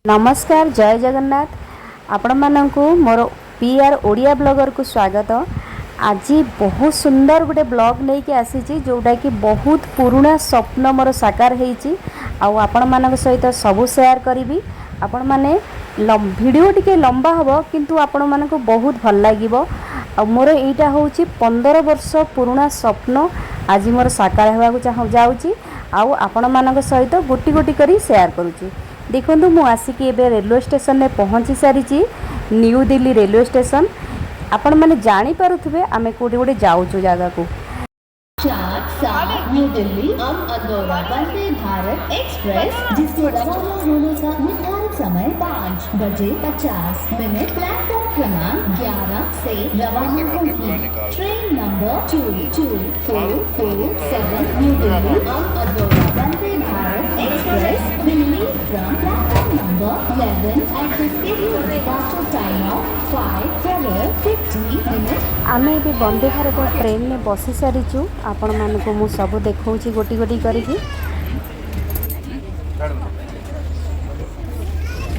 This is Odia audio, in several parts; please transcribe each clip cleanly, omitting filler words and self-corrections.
ନମସ୍କାର, ଜୟ ଜଗନ୍ନାଥ। ଆପଣମାନଙ୍କୁ ମୋର ପି ଆର୍ ଓଡ଼ିଆ ବ୍ଲଗରକୁ ସ୍ୱାଗତ। ଆଜି ବହୁତ ସୁନ୍ଦର ଗୋଟେ ବ୍ଲଗ୍ ନେଇକି ଆସିଛି, ଯେଉଁଟାକି ବହୁତ ପୁରୁଣା ସ୍ୱପ୍ନ ମୋର ସାକାର ହେଇଛି ଆଉ ଆପଣମାନଙ୍କ ସହିତ ସବୁ ସେୟାର କରିବି। ଆପଣମାନେ, ଭିଡ଼ିଓ ଟିକେ ଲମ୍ବା ହେବ, କିନ୍ତୁ ଆପଣମାନଙ୍କୁ ବହୁତ ଭଲ ଲାଗିବ। ଆଉ ମୋର ଏଇଟା ହେଉଛି 15 ବର୍ଷ ପୁରୁଣା ସ୍ୱପ୍ନ, ଆଜି ମୋର ସାକାର ହେବାକୁ ଯାଉଛି ଆଉ ଆପଣମାନଙ୍କ ସହିତ ଗୋଟି ଗୋଟି କରି ସେୟାର କରୁଛି। ଦେଖନ୍ତୁ, ମୁଁ ଆସିକି ଏବେ ରେଲୱେ ଷ୍ଟେସନରେ ପହଞ୍ଚି ସାରିଛି, ନ୍ୟୁ ଦିଲ୍ଲୀ ରେଲୱେ ଷ୍ଟେସନ। ଆପଣମାନେ ଜାଣିପାରୁଥିବେ ଆମେ କେଉଁଠି ଗୋଟେ ଯାଉଛୁ ଜାଗାକୁ। 4 7 न्यू दिल्ली अम्ब अंदौरा वंदे भारत एक्सप्रेस, जिसके रवाना होने का निर्धारित समय 5 बजे 50 मिनट, प्लेटफॉर्म क्रमांक 11 से रवाना होगी। Train number 22447 new Delhi Amb Andaura Vande Bharat express will leave from platform number 11 at the scheduled departure time of 5 12 50 minutes. ଆମେ ଏବେ ବନ୍ଦେ ଭାରତ ଟ୍ରେନରେ ବସି ସାରିଛୁ। ଆପଣମାନଙ୍କୁ ମୁଁ ସବୁ ଦେଖାଉଛି ଗୋଟି ଗୋଟି କରିକି।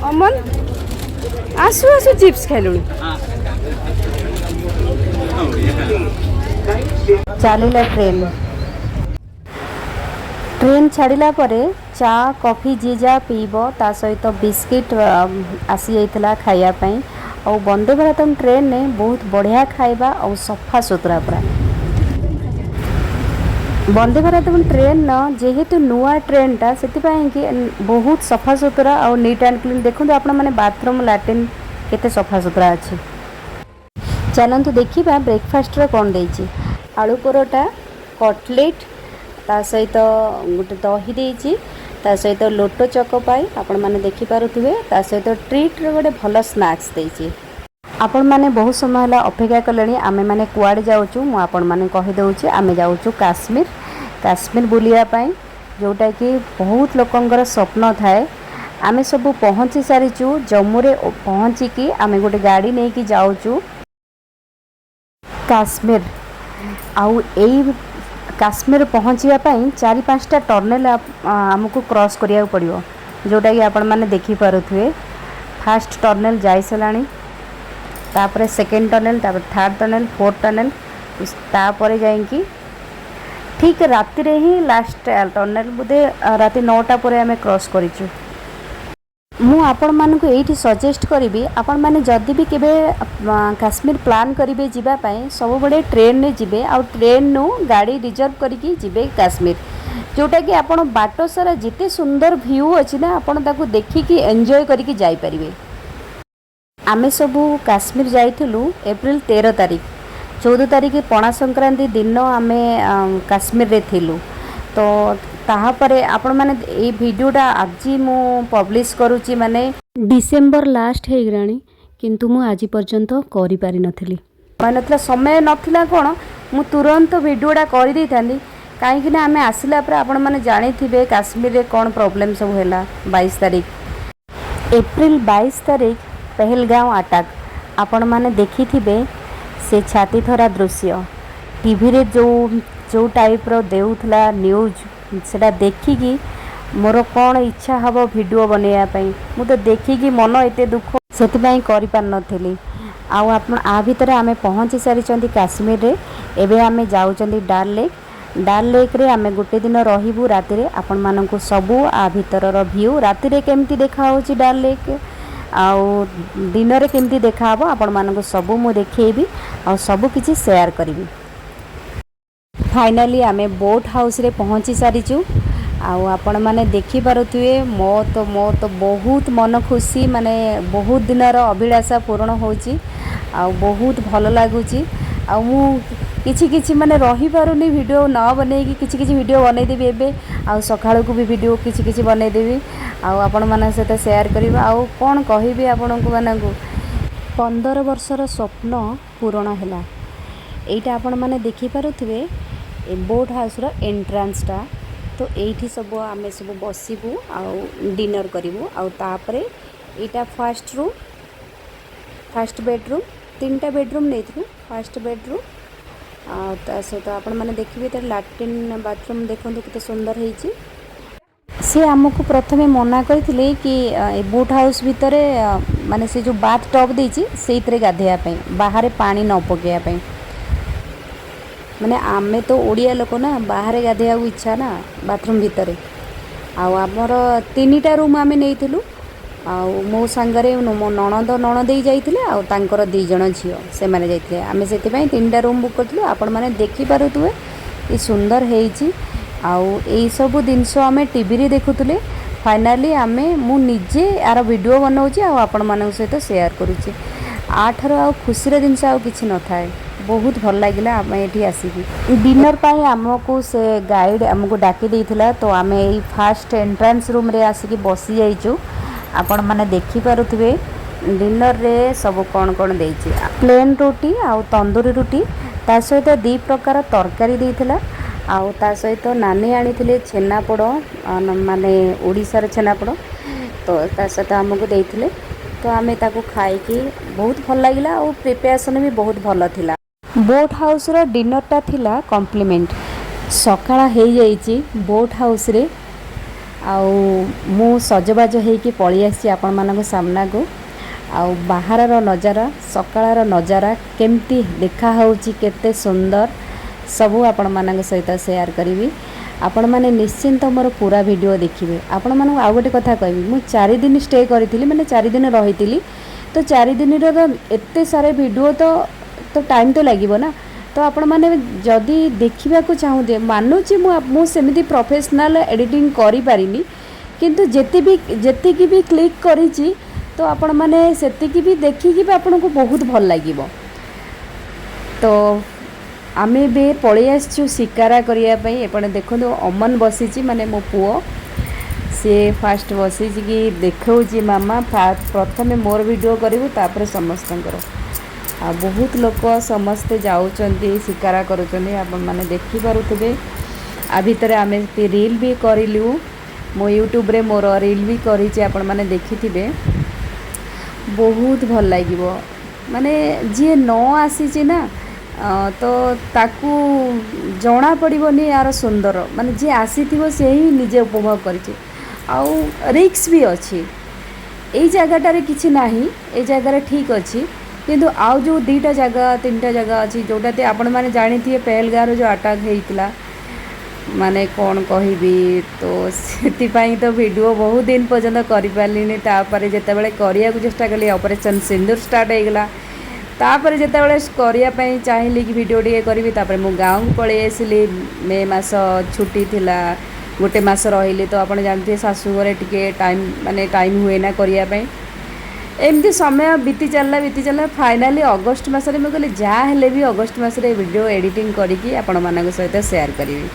ଅମନ, ଆସୁ ଆସୁ ଚିପ୍ସ ଖାଇଲୁଣି। ଚାଲିଲା ଟ୍ରେନ୍। ଟ୍ରେନ୍ ଛାଡ଼ିଲା ପରେ ଚା, କଫି ଯିଏ ଯାହା ପିଇବ, ତା ସହିତ ବିସ୍କିଟ୍ ଆସିଯାଇଥିଲା ଖାଇବା ପାଇଁ। ଆଉ ବନ୍ଦେ ଭାରତମ ଟ୍ରେନ୍ରେ ବହୁତ ବଢ଼ିଆ ଖାଇବା ଆଉ ସଫା ସୁତୁରା ପୁରା। ବନ୍ଦେ ଭାରତମ ଟ୍ରେନ୍ର ଯେହେତୁ ନୂଆ ଟ୍ରେନ୍ଟା, ସେଥିପାଇଁ କି ବହୁତ ସଫା ସୁତୁରା ଆଉ ନିଟ୍ ଆଣ୍ଡ କ୍ଲିନ୍। ଦେଖନ୍ତୁ ଆପଣମାନେ, ବାଥରୁମ୍, ଲାଟ୍ରିନ୍ କେତେ ସଫା ସୁତୁରା ଅଛି। ଚାଲନ୍ତୁ ଦେଖିବା ବ୍ରେକଫାଷ୍ଟରେ କ'ଣ ଦେଇଛି। ଆଳୁ ପରଟା, କଟଲେଟ୍, ତା ସହିତ ଗୋଟେ ଦହି ଦେଇଛି, ତା ସହିତ ଲୋଟସ୍ ଚକୋପାଇ ଆପଣମାନେ ଦେଖିପାରୁଥିବେ, ତା ସହିତ ଟ୍ରିଟ୍ର ଗୋଟେ ଭଲ ସ୍ନାକ୍ସ ଦେଇଛି। ଆପଣମାନେ ବହୁତ ସମୟ ହେଲା ଅପେକ୍ଷା କଲେଣି, ଆମେମାନେ କୁଆଡ଼େ ଯାଉଛୁ। ମୁଁ ଆପଣମାନଙ୍କୁ କହିଦେଉଛି, ଆମେ ଯାଉଛୁ କାଶ୍ମୀର। କାଶ୍ମୀର ବୁଲିବା ପାଇଁ, ଯେଉଁଟାକି ବହୁତ ଲୋକଙ୍କର ସ୍ୱପ୍ନ ଥାଏ। ଆମେ ସବୁ ପହଞ୍ଚି ସାରିଛୁ ଜମ୍ମୁରେ। ପହଞ୍ଚିକି ଆମେ ଗୋଟେ ଗାଡ଼ି ନେଇକି ଯାଉଛୁ କାଶ୍ମୀର। ଆଉ ଏଇ କାଶ୍ମୀର ପହଞ୍ଚିବା ପାଇଁ ଚାରି ପାଞ୍ଚଟା ଟନେଲ୍ ଆମକୁ କ୍ରସ୍ କରିବାକୁ ପଡ଼ିବ, ଯେଉଁଟାକି ଆପଣମାନେ ଦେଖିପାରୁଥିବେ। ଫାଷ୍ଟ ଟନେଲ୍ ଯାଇସାରିଲାଣି, ତାପରେ ସେକେଣ୍ଡ ଟନେଲ୍, ତାପରେ ଥାର୍ଡ଼ ଟନେଲ୍, ଫୋର୍ଥ ଟନେଲ୍, ତାପରେ ଯାଇକି ଠିକ୍ ରାତିରେ ହିଁ ଲାଷ୍ଟ ଟନେଲ୍, ବୋଧେ ରାତି 9ଟା ପରେ ଆମେ କ୍ରସ୍ କରିଛୁ। ମୁଁ ଆପଣମାନଙ୍କୁ ଏଇଠି ସଜେଷ୍ଟ କରିବି, ଆପଣମାନେ ଯଦି ବି କେବେ କାଶ୍ମୀର ପ୍ଲାନ୍ କରିବେ ଯିବା ପାଇଁ, ସବୁବେଳେ ଟ୍ରେନ୍ରେ ଯିବେ ଆଉ ଟ୍ରେନ୍ରୁ ଗାଡ଼ି ରିଜର୍ଭ କରିକି ଯିବେ କାଶ୍ମୀର, ଯେଉଁଟାକି ଆପଣ ବାଟ ସାରା ଯେତେ ସୁନ୍ଦର ଭ୍ୟୁ ଅଛି ନା, ଆପଣ ତାକୁ ଦେଖିକି ଏନ୍ଜୟ କରିକି ଯାଇପାରିବେ। ଆମେ ସବୁ କାଶ୍ମୀର ଯାଇଥିଲୁ ଏପ୍ରିଲ 13 ତାରିଖ। 14 ତାରିଖ ପଣା ସଂକ୍ରାନ୍ତି ଦିନ ଆମେ କାଶ୍ମୀରରେ ଥିଲୁ। ତ ତାହାପରେ ଆପଣମାନେ, ଏଇ ଭିଡ଼ିଓଟା ଆଜି ମୁଁ ପବ୍ଲିଶ କରୁଛି, ମାନେ ଡିସେମ୍ବର ଲାଷ୍ଟ ହେଇଗଲାଣି, କିନ୍ତୁ ମୁଁ ଆଜି ପର୍ଯ୍ୟନ୍ତ କରିପାରିନଥିଲି। ସମୟ ନଥିଲା, ସମୟ ନଥିଲା କ'ଣ, ମୁଁ ତୁରନ୍ତ ଭିଡ଼ିଓଟା କରିଦେଇଥାନ୍ତି। କାହିଁକି ନା ଆମେ ଆସିଲା ପରେ ଆପଣମାନେ ଜାଣିଥିବେ କାଶ୍ମୀରରେ କ'ଣ ପ୍ରୋବ୍ଲେମ୍ ସବୁ ହେଲା। 22 ତାରିଖ, ଏପ୍ରିଲ 22 ତାରିଖ ପେହେଲଗାଁव ଆଟାକ୍, ଆପଣମାନେ ଦେଖିଥିବେ ସେ ଛାତିଥରା ଦୃଶ୍ୟ। ଟିଭିରେ ଯେଉଁ ଯେଉଁ ଟାଇପ୍ର ଦେଉଥିଲା ନ୍ୟୁଜ୍, ସେଇଟା ଦେଖିକି ମୋର କ'ଣ ଇଚ୍ଛା ହେବ ଭିଡ଼ିଓ ବନେଇବା ପାଇଁ। ମୁଁ ତ ଦେଖିକି ମନ ଏତେ ଦୁଃଖ, ସେଥିପାଇଁ କରିପାରିନଥିଲି। ଆଉ ଆପଣ ଆ ଭିତରେ ଆମେ ପହଞ୍ଚି ସାରିଛନ୍ତି କାଶ୍ମୀରରେ। ଏବେ ଆମେ ଯାଉଛନ୍ତି ଡାଲ୍ ଲେକ୍। ଡାଲ୍ ଲେକ୍ରେ ଆମେ ଗୋଟେ ଦିନ ରହିବୁ। ରାତିରେ ଆପଣମାନଙ୍କୁ ସବୁ ଆ ଭିତରର ଭ୍ୟୁ, ରାତିରେ କେମିତି ଦେଖାହେଉଛି ଡାଲ୍ ଲେକ୍ ଆଉ ଦିନରେ କେମିତି ଦେଖାହେବ, ଆପଣମାନଙ୍କୁ ସବୁ ମୁଁ ଦେଖେଇବି ଆଉ ସବୁ କିଛି ସେୟାର କରିବି। ଫାଇନାଲି ଆମେ ବୋଟ୍ ହାଉସ୍ରେ ପହଞ୍ଚି ସାରିଛୁ ଆଉ ଆପଣମାନେ ଦେଖିପାରୁଥିବେ, ମୋ ତ ବହୁତ ମନ ଖୁସି, ମାନେ ବହୁତ ଦିନର ଅଭିଳାଷା ପୂରଣ ହେଉଛି ଆଉ ବହୁତ ଭଲ ଲାଗୁଛି। ଆଉ ମୁଁ କିଛି କିଛି ମାନେ ରହିପାରୁନି ଭିଡ଼ିଓ ନ ବନେଇକି। କିଛି କିଛି ଭିଡ଼ିଓ ବନେଇଦେବି ଏବେ ଆଉ ସକାଳକୁ ବି ଭିଡ଼ିଓ କିଛି କିଛି ବନେଇଦେବି ଆଉ ଆପଣମାନଙ୍କ ସହିତ ସେୟାର କରିବି। ଆଉ କ'ଣ କହିବି ଆପଣଙ୍କୁ ମାନଙ୍କୁ, 15 ବର୍ଷର ସ୍ୱପ୍ନ ପୂରଣ ହେଲା। ଏଇଟା ଆପଣମାନେ ଦେଖିପାରୁଥିବେ ଏ ବୋଟ୍ ହାଉସ୍ର ଏଣ୍ଟ୍ରାନ୍ସଟା। ତ ଏଇଠି ସବୁ ଆମେ ସବୁ ବସିବୁ ଆଉ ଡିନର୍ କରିବୁ। ଆଉ ତାପରେ ଏଇଟା ଫାଷ୍ଟ ରୁମ୍, ଫାଷ୍ଟ ବେଡ଼ରୁମ୍। ତିନିଟା ବେଡ଼ରୁମ୍ ନେଇଥିଲୁ। ଫାଷ୍ଟ ବେଡ଼ରୁମ୍ ଆଉ ତା ସହିତ ଆପଣମାନେ ଦେଖିବେ ତାର ଲାଟ୍ରିନ୍, ବାଥରୁମ୍ ଦେଖନ୍ତୁ କେତେ ସୁନ୍ଦର ହେଇଛି। ସେ ଆମକୁ ପ୍ରଥମେ ମନା କରିଥିଲେ କି ଏ ବୋଟ୍ ହାଉସ୍ ଭିତରେ, ମାନେ ସେ ଯେଉଁ ବାଥ୍ ଟବ୍ ଦେଇଛି, ସେଇଥିରେ ଗାଧୋଇବା ପାଇଁ, ବାହାରେ ପାଣି ନ ପକାଇବା ପାଇଁ। ମାନେ ଆମେ ତ ଓଡ଼ିଆ ଲୋକ ନା, ବାହାରେ ଗାଧୋଇବାକୁ ଇଚ୍ଛା ନା ବାଥରୁମ୍ ଭିତରେ। ଆଉ ଆମର ତିନିଟା ରୁମ୍ ଆମେ ନେଇଥିଲୁ। ଆଉ ମୋ ସାଙ୍ଗରେ ମୋ ନଣନ୍ଦ ନଣଦେଇ ଯାଇଥିଲେ ଆଉ ତାଙ୍କର ଦୁଇ ଜଣ ଝିଅ, ସେମାନେ ଯାଇଥିଲେ। ଆମେ ସେଥିପାଇଁ ତିନିଟା ରୁମ୍ ବୁକ୍ କରିଥିଲୁ। ଆପଣମାନେ ଦେଖିପାରୁଥିବେ, ଏ ସୁନ୍ଦର ହେଇଛି। ଆଉ ଏଇସବୁ ଜିନିଷ ଆମେ ଟିଭିରେ ଦେଖୁଥିଲେ। ଫାଇନାଲି ମୁଁ ନିଜେ ଆର ଭିଡ଼ିଓ ବନାଉଛି ଆଉ ଆପଣମାନଙ୍କ ସହିତ ସେୟାର କରୁଛି। ୟାଠାରୁ ଆଉ ଖୁସିର ଜିନିଷ ଆଉ କିଛି ନଥାଏ। ବହୁତ ଭଲ ଲାଗିଲା ଆମେ ଏଠି ଆସିକି। ଡିନର୍ ପାଇଁ ଆମକୁ ସେ ଗାଇଡ଼ ଆମକୁ ଡାକି ଦେଇଥିଲା। ତ ଆମେ ଏଇ ଫାଷ୍ଟ ଏଣ୍ଟ୍ରାନ୍ସ ରୁମ୍ରେ ଆସିକି ବସିଯାଇଛୁ। ଆପଣମାନେ ଦେଖିପାରୁଥିବେ ଡିନର୍ରେ ସବୁ କ'ଣ କ'ଣ ଦେଇଛି। ପ୍ଲେନ୍ ରୁଟି ଆଉ ତନ୍ଦୁରୀ ରୁଟି, ତା ସହିତ ଦୁଇ ପ୍ରକାର ତରକାରୀ ଦେଇଥିଲା। ଆଉ ତା ସହିତ ନାନୀ ଆଣିଥିଲେ ଛେନାପୋଡ଼, ମାନେ ଓଡ଼ିଶାର ଛେନାପୋଡ଼, ତ ତା ସହିତ ଆମକୁ ଦେଇଥିଲେ। ତ ଆମେ ତାକୁ ଖାଇକି ବହୁତ ଭଲ ଲାଗିଲା ଆଉ ପ୍ରିପାରେସନ୍ ବି ବହୁତ ଭଲ ଥିଲା। ବୋଟ୍ ହାଉସ୍ର ଡିନର୍ଟା ଥିଲା କମ୍ପ୍ଲିମେଣ୍ଟ। ସକାଳ ହେଇଯାଇଛି ବୋଟ୍ ହାଉସ୍ରେ ଆଉ ମୁଁ ସଜବାଜ ହେଇକି ପଳେଇ ଆସିଛି ଆପଣମାନଙ୍କ ସାମ୍ନାକୁ। ଆଉ ବାହାରର ନଜାରା, ସକାଳର ନଜାରା କେମିତି ଦେଖାହେଉଛି, କେତେ ସୁନ୍ଦର, ସବୁ ଆପଣମାନଙ୍କ ସହିତ ସେୟାର କରିବି। ଆପଣମାନେ ନିଶ୍ଚିନ୍ତ ମୋର ପୁରା ଭିଡ଼ିଓ ଦେଖିବେ। ଆପଣମାନଙ୍କୁ ଆଉ ଗୋଟେ କଥା କହିବି, ମୁଁ 4 ଦିନ ଷ୍ଟେ କରିଥିଲି, ମାନେ 4 ଦିନ ରହିଥିଲି। ତ 4 ଦିନର ତ ଏତେ ସାରା ଭିଡ଼ିଓ ତ ଟାଇମ୍ ତ ଲାଗିବ ନା। ତ ଆପଣମାନେ ଯଦି ଦେଖିବାକୁ ଚାହୁଁଥିବେ, ମାନୁଛି ମୁଁ ସେମିତି ପ୍ରଫେସନାଲ୍ ଏଡ଼ିଟିଂ କରିପାରିନି, କିନ୍ତୁ ଯେତିକି ବି କ୍ଲିକ୍ କରିଛି, ତ ଆପଣମାନେ ସେତିକି ବି ଦେଖିକି ବି ଆପଣଙ୍କୁ ବହୁତ ଭଲ ଲାଗିବ। ତ ଆମେ ଏବେ ପଳେଇ ଆସିଛୁ ଶିକାରା କରିବା ପାଇଁ। ଏପଟେ ଦେଖନ୍ତୁ, ଅମନ ବସିଛି, ମାନେ ମୋ ପୁଅ। ସିଏ ଫାଷ୍ଟ ବସିଛି କି ଦେଖାଉଛି, "ମାମା, ପ୍ରଥମେ ମୋର ଭିଡ଼ିଓ କରିବୁ, ତାପରେ ସମସ୍ତଙ୍କର।" ଆଉ ବହୁତ ଲୋକ ସମସ୍ତେ ଯାଉଛନ୍ତି, ଶିକାରା କରୁଛନ୍ତି, ଆପଣମାନେ ଦେଖିପାରୁଥିବେ। ଆ ଭିତରେ ଆମେ ରିଲ୍ ବି କରିଲୁ। ମୁଁ ୟୁଟ୍ୟୁବରେ ମୋର ରିଲ୍ ବି କରିଛି, ଆପଣମାନେ ଦେଖିଥିବେ। ବହୁତ ଭଲ ଲାଗିବ। ମାନେ ଯିଏ ନ ଆସିଛି ନା, ତ ତାକୁ ଜଣା ପଡ଼ିବନି ଏହାର ସୁନ୍ଦର। ମାନେ ଯିଏ ଆସିଥିବ, ସେ ହିଁ ନିଜେ ଉପଭୋଗ କରିଛି। ଆଉ ରିସ୍କ ବି ଅଛି। ଏଇ ଜାଗାଟାରେ କିଛି ନାହିଁ, ଏଇ ଜାଗାରେ ଠିକ୍ ଅଛି। କିନ୍ତୁ ଆଉ ଯେଉଁ ଦୁଇଟା ଜାଗା, ତିନିଟା ଜାଗା ଅଛି, ଯେଉଁଟାକି ଆପଣମାନେ ଜାଣିଥିବେ, ପେହେଲଗାଁର ଯେଉଁ ଆଟାକ୍ ହେଇଥିଲା, ମାନେ କ'ଣ କହିବି। ତ ସେଥିପାଇଁ ତ ଭିଡ଼ିଓ ବହୁତ ଦିନ ପର୍ଯ୍ୟନ୍ତ କରିପାରିଲିନି। ତାପରେ ଯେତେବେଳେ କରିବାକୁ ଚେଷ୍ଟା କଲି, ଅପରେସନ୍ ସିନ୍ଦୁର ଷ୍ଟାର୍ଟ ହେଇଗଲା। ତାପରେ ଯେତେବେଳେ କରିବା ପାଇଁ ଚାହିଁଲି କି ଭିଡ଼ିଓ ଟିକେ କରିବି, ତାପରେ ମୁଁ ଗାଁକୁ ପଳେଇ ଆସିଲି। ମେ ମାସ ଛୁଟି ଥିଲା, ଗୋଟେ ମାସ ରହିଲି। ତ ଆପଣ ଜାଣିଥିବେ, ଶାଶୁ ଘରେ ଟିକେ ଟାଇମ୍, ମାନେ ଟାଇମ୍ ହୁଏ ନା କରିବା ପାଇଁ। ଏମିତି ସମୟ ବିତି ଚାଲିଲା, ବିତି ଚାଲିଲା। ଫାଇନାଲି ଅଗଷ୍ଟ ମାସରେ ମୁଁ କହିଲି, ଯାହା ହେଲେ ବି ଅଗଷ୍ଟ ମାସରେ ଭିଡ଼ିଓ ଏଡ଼ିଟିଂ କରିକି ଆପଣମାନଙ୍କ ସହିତ ସେୟାର କରିବି।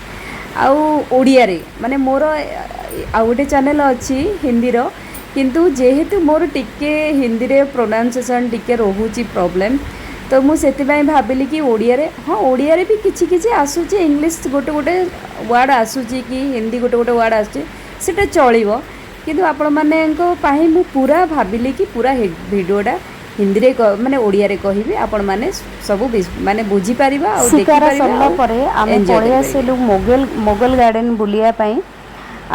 ଆଉ ଓଡ଼ିଆରେ, ମାନେ ମୋର ଆଉ ଗୋଟେ ଚ୍ୟାନେଲ୍ ଅଛି ହିନ୍ଦୀର, କିନ୍ତୁ ଯେହେତୁ ମୋର ଟିକେ ହିନ୍ଦୀରେ ପ୍ରୋନାଉନ୍ସିଏସନ୍ ଟିକେ ରହୁଛି ପ୍ରୋବ୍ଲେମ୍, ତ ମୁଁ ସେଥିପାଇଁ ଭାବିଲି କି ଓଡ଼ିଆରେ। ହଁ, ଓଡ଼ିଆରେ ବି କିଛି କିଛି ଆସୁଛି, ଇଂଲିଶ ଗୋଟେ ଗୋଟେ ୱାର୍ଡ଼ ଆସୁଛି କି ହିନ୍ଦୀ ଗୋଟେ ଗୋଟେ ୱାର୍ଡ଼ ଆସୁଛି, ସେଇଟା ଚଳିବ। କିନ୍ତୁ ଆପଣମାନଙ୍କ ପାଇଁ ମୁଁ ପୁରା ଭାବିଲି କି ପୁରା ଭିଡ଼ିଓଟା ହିନ୍ଦୀରେ, ମାନେ ଓଡ଼ିଆରେ କହିବି, ଆପଣମାନେ ସବୁ ମାନେ ବୁଝିପାରିବା ଆଉ ଶିକାରା ଦେଖିପାରିବେ ସରିଲା ଆଉ ପରେ ଆମେ ଏନ୍ଜୟ ପଳେଇ କରିପାରିବେ। ଆସିଲୁ ମୋଗଲ ଗାର୍ଡ଼େନ୍ ବୁଲିବା ପାଇଁ।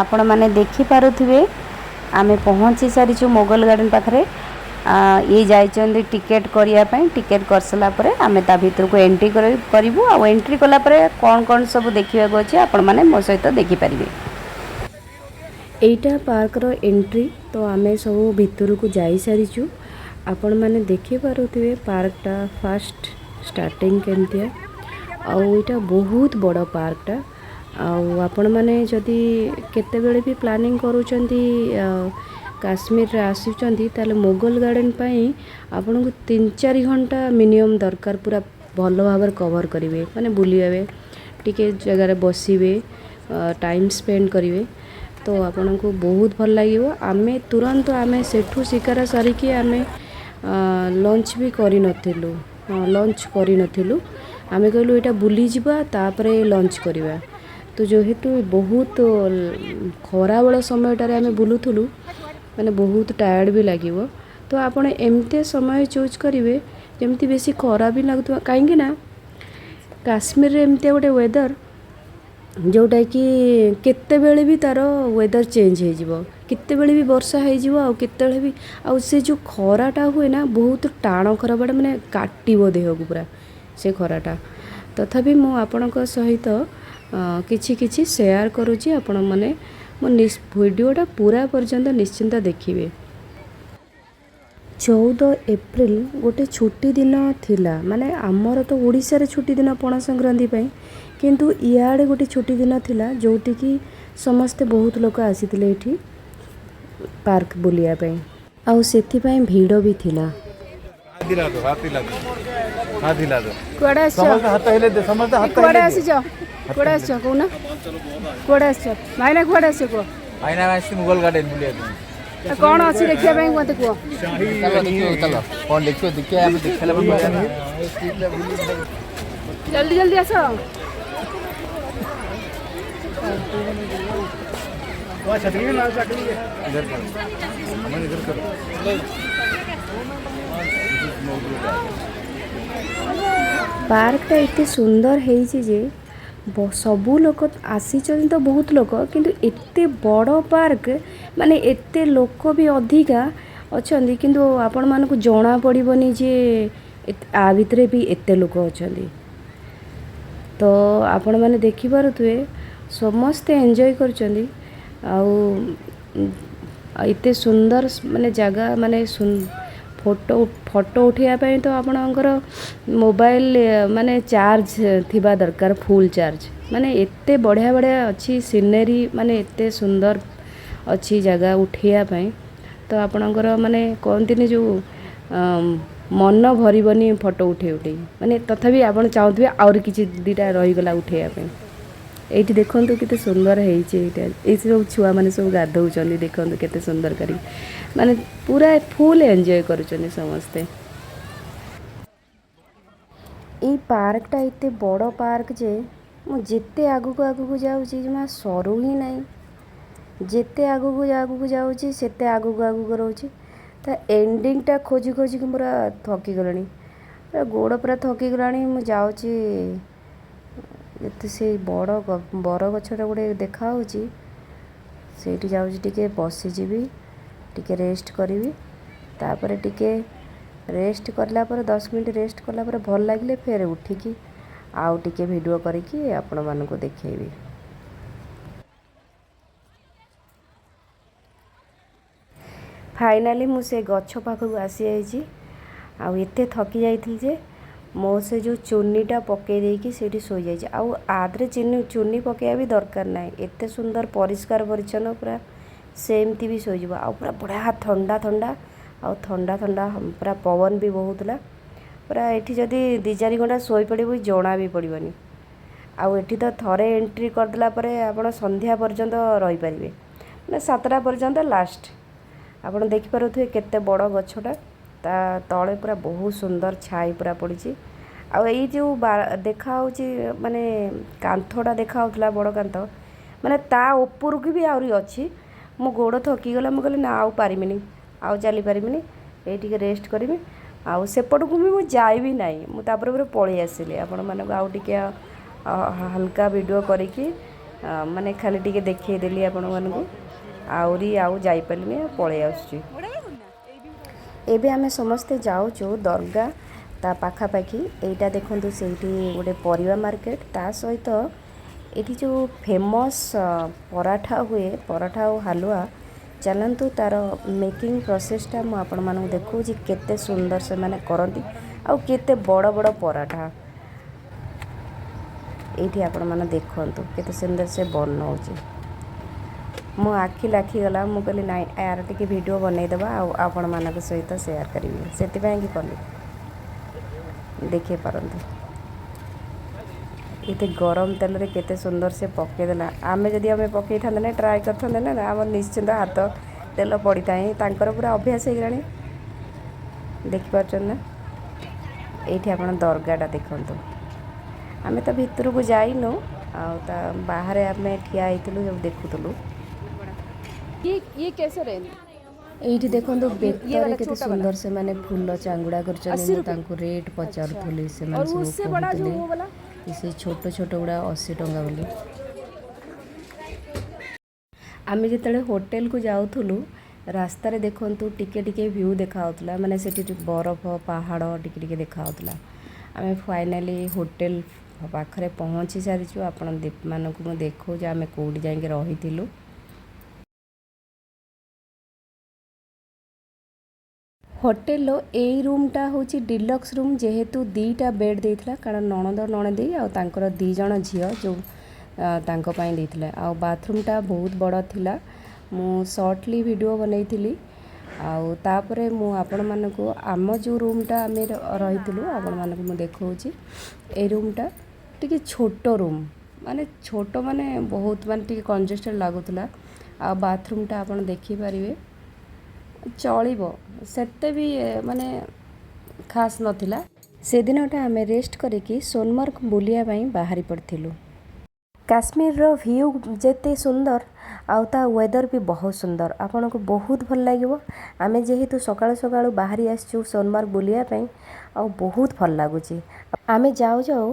ଆପଣମାନେ ଦେଖିପାରୁଥିବେ, ଆମେ ପହଞ୍ଚି ସାରିଛୁ ମୋଗଲ ଗାର୍ଡ଼େନ୍ ପାଖରେ। ଇଏ ଯାଇଛନ୍ତି ଟିକେଟ୍ କରିବା ପାଇଁ। ଟିକେଟ୍ କରିସାରିଲା ପରେ ଆମେ ତା ଭିତରକୁ ଏଣ୍ଟ୍ରି କରିବୁ। ଆଉ ଏଣ୍ଟ୍ରି କଲା ପରେ କ'ଣ କ'ଣ ସବୁ ଦେଖିବାକୁ ଅଛି, ଆପଣମାନେ ମୋ ସହିତ ଦେଖିପାରିବେ। ଏଇଟା ପାର୍କର ଏଣ୍ଟ୍ରି। ତ ଆମେ ସବୁ ଭିତରକୁ ଯାଇସାରିଛୁ। ଆପଣମାନେ ଦେଖିପାରୁଥିବେ ପାର୍କଟା ଫାଷ୍ଟ ଷ୍ଟାର୍ଟିଂ କେମିତିଆ। ଆଉ ଏଇଟା ବହୁତ ବଡ଼ ପାର୍କଟା। ଆଉ ଆପଣମାନେ ଯଦି କେତେବେଳେ ବି ପ୍ଲାନିଂ କରୁଛନ୍ତି, କାଶ୍ମୀରରେ ଆସୁଛନ୍ତି, ତାହେଲେ ମୋଗଲ ଗାର୍ଡ଼େନ୍ ପାଇଁ ଆପଣଙ୍କୁ 3-4 ଘଣ୍ଟା ମିନିମମ୍ ଦରକାର। ପୁରା ଭଲ ଭାବରେ କଭର୍ କରିବେ, ମାନେ ବୁଲିବେ, ଟିକେ ଜାଗାରେ ବସିବେ, ଟାଇମ୍ ସ୍ପେଣ୍ଡ କରିବେ, ତ ଆପଣଙ୍କୁ ବହୁତ ଭଲ ଲାଗିବ। ଆମେ ତୁରନ୍ତ ଆମେ ସେଠୁ ଶିକାରା ସାରିକି ଆମେ ଲଞ୍ଚ ବି କରିନଥିଲୁ। ହଁ, ଲଞ୍ଚ କରିନଥିଲୁ। ଆମେ କହିଲୁ ଏଇଟା ବୁଲିଯିବା, ତାପରେ ଲଞ୍ଚ କରିବା। ତ ଯେହେତୁ ବହୁତ ଖରାବେଳ ସମୟଟାରେ ଆମେ ବୁଲୁଥିଲୁ, ମାନେ ବହୁତ ଟାୟାର୍ଡ଼ ବି ଲାଗିବ। ତ ଆପଣ ଏମିତି ସମୟ ଚୁଜ୍ କରିବେ ଯେମିତି ବେଶୀ ଖରା ବି ଲାଗୁଥିବ, କାହିଁକି ନା କାଶ୍ମୀରରେ ଏମିତିଆ ଗୋଟେ ୱେଦର୍। ଯେଉଁଟାକି କେତେବେଳେ ବି ତା'ର ୱେଦର୍ ଚେଞ୍ଜ ହେଇଯିବ, କେତେବେଳେ ବି ବର୍ଷା ହେଇଯିବ, ଆଉ କେତେବେଳେ ବି ଆଉ ସେ ଯେଉଁ ଖରାଟା ହୁଏ ନା, ବହୁତ ଟାଣ ଖରାଟା, ମାନେ କାଟିବ ଦେହକୁ ପୁରା ସେ ଖରାଟା। ତଥାପି ମୁଁ ଆପଣଙ୍କ ସହିତ କିଛି କିଛି ସେୟାର କରୁଛି। ଆପଣମାନେ ମୋ ଭିଡ଼ିଓଟା ପୁରା ପର୍ଯ୍ୟନ୍ତ ନିଶ୍ଚିନ୍ତ ଦେଖିବେ। 14 ଏପ୍ରିଲ ଗୋଟେ ଛୁଟି ଦିନ ଥିଲା। ମାନେ ଆମର ତ ଓଡ଼ିଶାରେ ଛୁଟି ଦିନ ପଣା ସଂକ୍ରାନ୍ତି ପାଇଁ, କିନ୍ତୁ ଇଆଡ଼େ ଗୋଟେ ଛୁଟି ଦିନ ଥିଲା, ଯେଉଁଠିକି ସମସ୍ତେ, ବହୁତ ଲୋକ ଆସିଥିଲେ ଏଇଠି ପାର୍କ ବୁଲିବା ପାଇଁ ଆଉ ସେଥିପାଇଁ ଭିଡ଼ ବି ଥିଲା। हाथ हिला दो, हाथ हिला दो, हाथ हिला दो। କୁଆଡ଼େ ଆସିଛ? ସମସ୍ତେ ହାତ ହିଲେ ଦେ, ସମସ୍ତେ ହାତ କୁଆଡ଼େ ହିଲେ। ଆସିଛ? କୁଆଡ଼େ ଆସିଛ କହୁନ? କୁଆଡ଼େ ଆସିଛ ଭାଇନା? କୁଆଡ଼େ ଆସିଛ କୁହ? ଭାଇନା, ଆସିଛି ମୁଗଲ ଗାର୍ଡେନ ବୁଲିବା ପାଇଁ। ଆଉ କ'ଣ ଅଛି ଦେଖିବା ପାଇଁ, ମୋତେ କୁହ। ଚାଲ ଦେଖିବ, ଚାଲ। କ'ଣ ଦେଖିବ? ଦେଖିବା, ଆମେ ଦେଖିଲା ପରେ ମଜା ନା। ଜଲ୍ଦି ଜଲ୍ଦି ଆସ। इधर करो अमन, इधर करो। This is Mughal Garden. ପାର୍କଟା ଏତେ ସୁନ୍ଦର ହେଇଛି ଯେ ସବୁ ଲୋକ ଆସିଛନ୍ତି ତ, ବହୁତ ଲୋକ, କିନ୍ତୁ ଏତେ ବଡ଼ ପାର୍କ, ମାନେ ଏତେ ଲୋକ ବି ଅଧିକା ଅଛନ୍ତି, କିନ୍ତୁ ଆପଣମାନଙ୍କୁ ଜଣା ପଡ଼ିବନି ଯେ ଆ ଭିତରେ ବି ଏତେ ଲୋକ ଅଛନ୍ତି। ତ ଆପଣମାନେ ଦେଖିପାରୁଥିବେ, ସମସ୍ତେ ଏନ୍ଜୟ କରୁଛନ୍ତି। ଆଉ ଏତେ ସୁନ୍ଦର ମାନେ ଜାଗା, ମାନେ ଫଟୋ ଫଟୋ ଉଠାଇବା ପାଇଁ ତ ଆପଣଙ୍କର ମୋବାଇଲ ମାନେ ଚାର୍ଜ ଥିବା ଦରକାର, ଫୁଲ୍ ଚାର୍ଜ। ମାନେ ଏତେ ବଢ଼ିଆ ବଢ଼ିଆ ଅଛି ସିନେରୀ, ମାନେ ଏତେ ସୁନ୍ଦର ଅଛି ଜାଗା ଉଠାଇବା ପାଇଁ। ତ ଆପଣଙ୍କର ମାନେ କହନ୍ତିନି ଯେଉଁ ମନ ଭରିବନି ଫଟୋ ଉଠେଇ ଉଠେଇ, ମାନେ ତଥାପି ଆପଣ ଚାହୁଁଥିବେ ଆହୁରି କିଛି ଦୁଇଟା ରହିଗଲା ଉଠେଇବା ପାଇଁ। ଏଇଠି ଦେଖନ୍ତୁ କେତେ ସୁନ୍ଦର ହେଇଛି ଏଇଟା। ଏଇ ସବୁ ଛୁଆମାନେ ସବୁ ଗାଧଉଛନ୍ତି, ଦେଖନ୍ତୁ କେତେ ସୁନ୍ଦର କରିକି, ମାନେ ପୁରା ଫୁଲ୍ ଏନ୍ଜୟ କରୁଛନ୍ତି ସମସ୍ତେ। ଏଇ ପାର୍କଟା ଏତେ ବଡ଼ ପାର୍କ ଯେ ମୁଁ ଯେତେ ଆଗକୁ ଆଗକୁ ଯାଉଛି, ଜମା ସରୁ ହିଁ ନାହିଁ। ଯେତେ ଆଗକୁ ଆଗକୁ ଯାଉଛି, ସେତେ ଆଗକୁ ଆଗକୁ ରହୁଛି। ତା ଏଣ୍ଡିଙ୍ଗଟା ଖୋଜି ଖୋଜିକି ପୁରା ଥକିଗଲିଣି, ପୁରା ଗୋଡ଼ ପୁରା ଥକିଗଲାଣି। ମୁଁ ଯାଉଛି, ଏତେ ସେଇ ବଡ଼ ବରଗଛଟା ଗୋଟେ ଦେଖାହେଉଛି, ସେଇଠି ଯାଉଛି ଟିକେ ବସିଯିବି, ଟିକେ ରେଷ୍ଟ କରିବି। ତାପରେ ଟିକେ ରେଷ୍ଟ କଲା ପରେ, 10 ମିନିଟ୍ ରେଷ୍ଟ କଲା ପରେ ଭଲ ଲାଗିଲେ ଫେର ଉଠିକି ଆଉ ଟିକେ ଭିଡ଼ିଓ କରିକି ଆପଣମାନଙ୍କୁ ଦେଖେଇବି। ଫାଇନାଲି ମୁଁ ସେ ଗଛ ପାଖକୁ ଆସିଯାଇଛି। ଆଉ ଏତେ ଥକି ଯାଇଥିଲି ଯେ ମୋ ସେ ଯେଉଁ ଚୁନିଟା ପକାଇ ଦେଇକି ସେଇଠି ଶୋଇଯାଇଛି। ଆଉ ଆଦେହରେ ଚିନି ଚୁନି ପକାଇବା ବି ଦରକାର ନାହିଁ। ଏତେ ସୁନ୍ଦର ପରିଷ୍କାର ପରିଚ୍ଛନ୍ନ, ପୁରା ସେମିତି ବି ଶୋଇଯିବ। ଆଉ ପୁରା ବଢ଼ିଆ ଥଣ୍ଡା ଥଣ୍ଡା, ଆଉ ଥଣ୍ଡା ଥଣ୍ଡା ପୁରା ପବନ ବି ବହୁଥିଲା। ପୁରା ଏଠି ଯଦି 2-4 ଘଣ୍ଟା ଶୋଇପଡ଼ିବୁ, ଜଣା ବି ପଡ଼ିବନି। ଆଉ ଏଠି ତ ଥରେ ଏଣ୍ଟ୍ରି କରିଦେଲା ପରେ ଆପଣ ସନ୍ଧ୍ୟା ପର୍ଯ୍ୟନ୍ତ ରହିପାରିବେ, ମାନେ 7ଟା ପର୍ଯ୍ୟନ୍ତ ଲାଷ୍ଟ। ଆପଣ ଦେଖିପାରୁଥିବେ କେତେ ବଡ଼ ଗଛଟା, ତା ତଳେ ପୁରା ବହୁତ ସୁନ୍ଦର ଛାଇ ପୁରା ପଡ଼ିଛି। ଆଉ ଏଇ ଯେଉଁ ଦେଖାହେଉଛି, ମାନେ କାନ୍ଥଟା ଦେଖାହେଉଥିଲା, ବଡ଼ କାନ୍ଥ, ମାନେ ତା ଉପରକୁ ବି ଆହୁରି ଅଛି। ମୋ ଗୋଡ଼ ଥକିଗଲା। ମୁଁ କହିଲି, ନା, ଆଉ ପାରିମିନି, ଆଉ ଚାଲିପାରିମିନି, ଏଇ ଟିକେ ରେଷ୍ଟ କରିବି। ଆଉ ସେପଟକୁ ବି ମୁଁ ଯାଇବି ନାହିଁ। ମୁଁ ତାପରେ ପରେ ପଳେଇ ଆସିଲି। ଆପଣମାନଙ୍କୁ ଆଉ ଟିକେ ହାଲକା ଭିଡ଼ିଓ କରିକି ମାନେ ଖାଲି ଟିକେ ଦେଖେଇଦେଲି ଆପଣମାନଙ୍କୁ। ଆହୁରି ଆଉ ଯାଇପାରିଲିନି ଆଉ ପଳେଇ ଆସୁଛି। ଏବେ ଆମେ ସମସ୍ତେ ଯାଉଛୁ ଦରଗା ତା ପାଖାପାଖି। ଏଇଟା ଦେଖନ୍ତୁ, ସେଇଠି ଗୋଟେ ପରିବା ମାର୍କେଟ, ତା ସହିତ ଏଠି ଯେଉଁ ଫେମସ୍ ପରାଠା ହୁଏ, ପରାଠା ଆଉ ହାଲୁଆ। ଚାଲନ୍ତୁ, ତା'ର ମେକିଂ ପ୍ରୋସେସ୍ଟା ମୁଁ ଆପଣମାନଙ୍କୁ ଦେଖାଉଛି, କେତେ ସୁନ୍ଦର ସେମାନେ କରନ୍ତି ଆଉ କେତେ ବଡ଼ ବଡ଼ ପରାଠା। ଏଇଠି ଆପଣମାନେ ଦେଖନ୍ତୁ କେତେ ସୁନ୍ଦର ସେ ବନଉଛି। ମୋ ଆଖି ଲାଖିଗଲା। ମୁଁ କହିଲି, ନାଇଁ, ୟାର ଟିକେ ଭିଡ଼ିଓ ବନେଇଦେବା ଆଉ ଆପଣମାନଙ୍କ ସହିତ ସେୟାର କରିବି, ସେଥିପାଇଁ କି କଲି। ଦେଖେଇ ପାରନ୍ତୁ, ଏତେ ଗରମ ତେଲରେ କେତେ ସୁନ୍ଦର ସେ ପକାଇଦେଲା। ଆମେ ଯଦି ଆମେ ପକାଇଥାନ୍ତେ ନା, ଟ୍ରାଏ କରିଥାନ୍ତେ ନା, ଆମର ନିଶ୍ଚିନ୍ତ ହାତ ତେଲ ପଡ଼ିଥାଏ। ତାଙ୍କର ପୁରା ଅଭ୍ୟାସ ହେଇଗଲାଣି। ଦେଖିପାରୁଛନ୍ତି ନା? ଏଇଠି ଆପଣ ଦରଗାଟା ଦେଖନ୍ତୁ। ଆମେ ତ ଭିତରକୁ ଯାଇନୁ, ଆଉ ତା ବାହାରେ ଆମେ ଠିଆ ହେଇଥିଲୁ, ସବୁ ଦେଖୁଥିଲୁ। ये ये कैसे रहेंगे? ଏଇଠି ଦେଖନ୍ତୁ, ବେତରେ କେତେ ସୁନ୍ଦର ସେମାନେ ଫୁଲ ଚାଙ୍ଗୁଡ଼ା କରିଛନ୍ତି। ମୁଁ ତାଙ୍କୁ ରେଟ୍ ପଚାରୁଥିଲି, ସେମାନେ ସବୁ କହୁଥିଲେ କି ସେ ଛୋଟ ଛୋଟ ଗୁଡ଼ା 80 ଟଙ୍କା ବୋଲି। ଆମେ ଯେତେବେଳେ ହୋଟେଲକୁ ଯାଉଥିଲୁ, ରାସ୍ତାରେ ଦେଖନ୍ତୁ ଟିକେ ଟିକେ ଭ୍ୟୁ ଦେଖାହେଉଥିଲା, ମାନେ ସେଠି ବରଫ ପାହାଡ଼ ଟିକେ ଟିକେ ଦେଖାହେଉଥିଲା। ଆମେ ଫାଇନାଲି ହୋଟେଲ ପାଖରେ ପହଞ୍ଚି ସାରିଛୁ। ଆପଣ ମାନଙ୍କୁ ମୁଁ ଦେଖାଉଛି ଆମେ କେଉଁଠି ଯାଇକି ରହିଥିଲୁ। ହୋଟେଲର ଏଇ ରୁମ୍ଟା ହେଉଛି ଡିଲକ୍ସ ରୁମ୍, ଯେହେତୁ ଦୁଇଟା ବେଡ଼୍ ଦେଇଥିଲା, କାରଣ ନଣନ୍ଦ ନଣଦେଇ ଆଉ ତାଙ୍କର ଦୁଇ ଜଣ ଝିଅ ଯେଉଁ ତାଙ୍କ ପାଇଁ ଦେଇଥିଲା। ଆଉ ବାଥରୁମ୍ଟା ବହୁତ ବଡ଼ ଥିଲା। ମୁଁ ସର୍ଟଲି ଭିଡ଼ିଓ ବନେଇଥିଲି। ଆଉ ତାପରେ ମୁଁ ଆପଣମାନଙ୍କୁ ଆମ ଯେଉଁ ରୁମ୍ଟା ଆମେ ରହିଥିଲୁ, ଆପଣମାନଙ୍କୁ ମୁଁ ଦେଖାଉଛି। ଏଇ ରୁମ୍ଟା ଟିକେ ଛୋଟ ରୁମ୍, ମାନେ ଛୋଟ ମାନେ ବହୁତ ମାନେ ଟିକେ କଞ୍ଜେଷ୍ଟେଡ଼ ଲାଗୁଥିଲା। ଆଉ ବାଥରୁମ୍ଟା ଆପଣ ଦେଖିପାରିବେ, ଚଳିବ, ସେତେ ବି ମାନେ ଖାସ୍ ନଥିଲା। ସେଦିନଟା ଆମେ ରେଷ୍ଟ କରିକି ସୋନମାର୍ଗ ବୁଲିବା ପାଇଁ ବାହାରି ପଡ଼ିଥିଲୁ। କାଶ୍ମୀରର ଭ୍ୟୁ ଯେତେ ସୁନ୍ଦର, ଆଉ ତା ୱେଦର ବି ବହୁତ ସୁନ୍ଦର। ଆପଣଙ୍କୁ ବହୁତ ଭଲ ଲାଗିବ। ଆମେ ଯେହେତୁ ସକାଳୁ ସକାଳୁ ବାହାରି ଆସିଛୁ ସୋନମାର୍ଗ ବୁଲିବା ପାଇଁ, ଆଉ ବହୁତ ଭଲ ଲାଗୁଛି। ଆମେ ଯାଉ ଯାଉ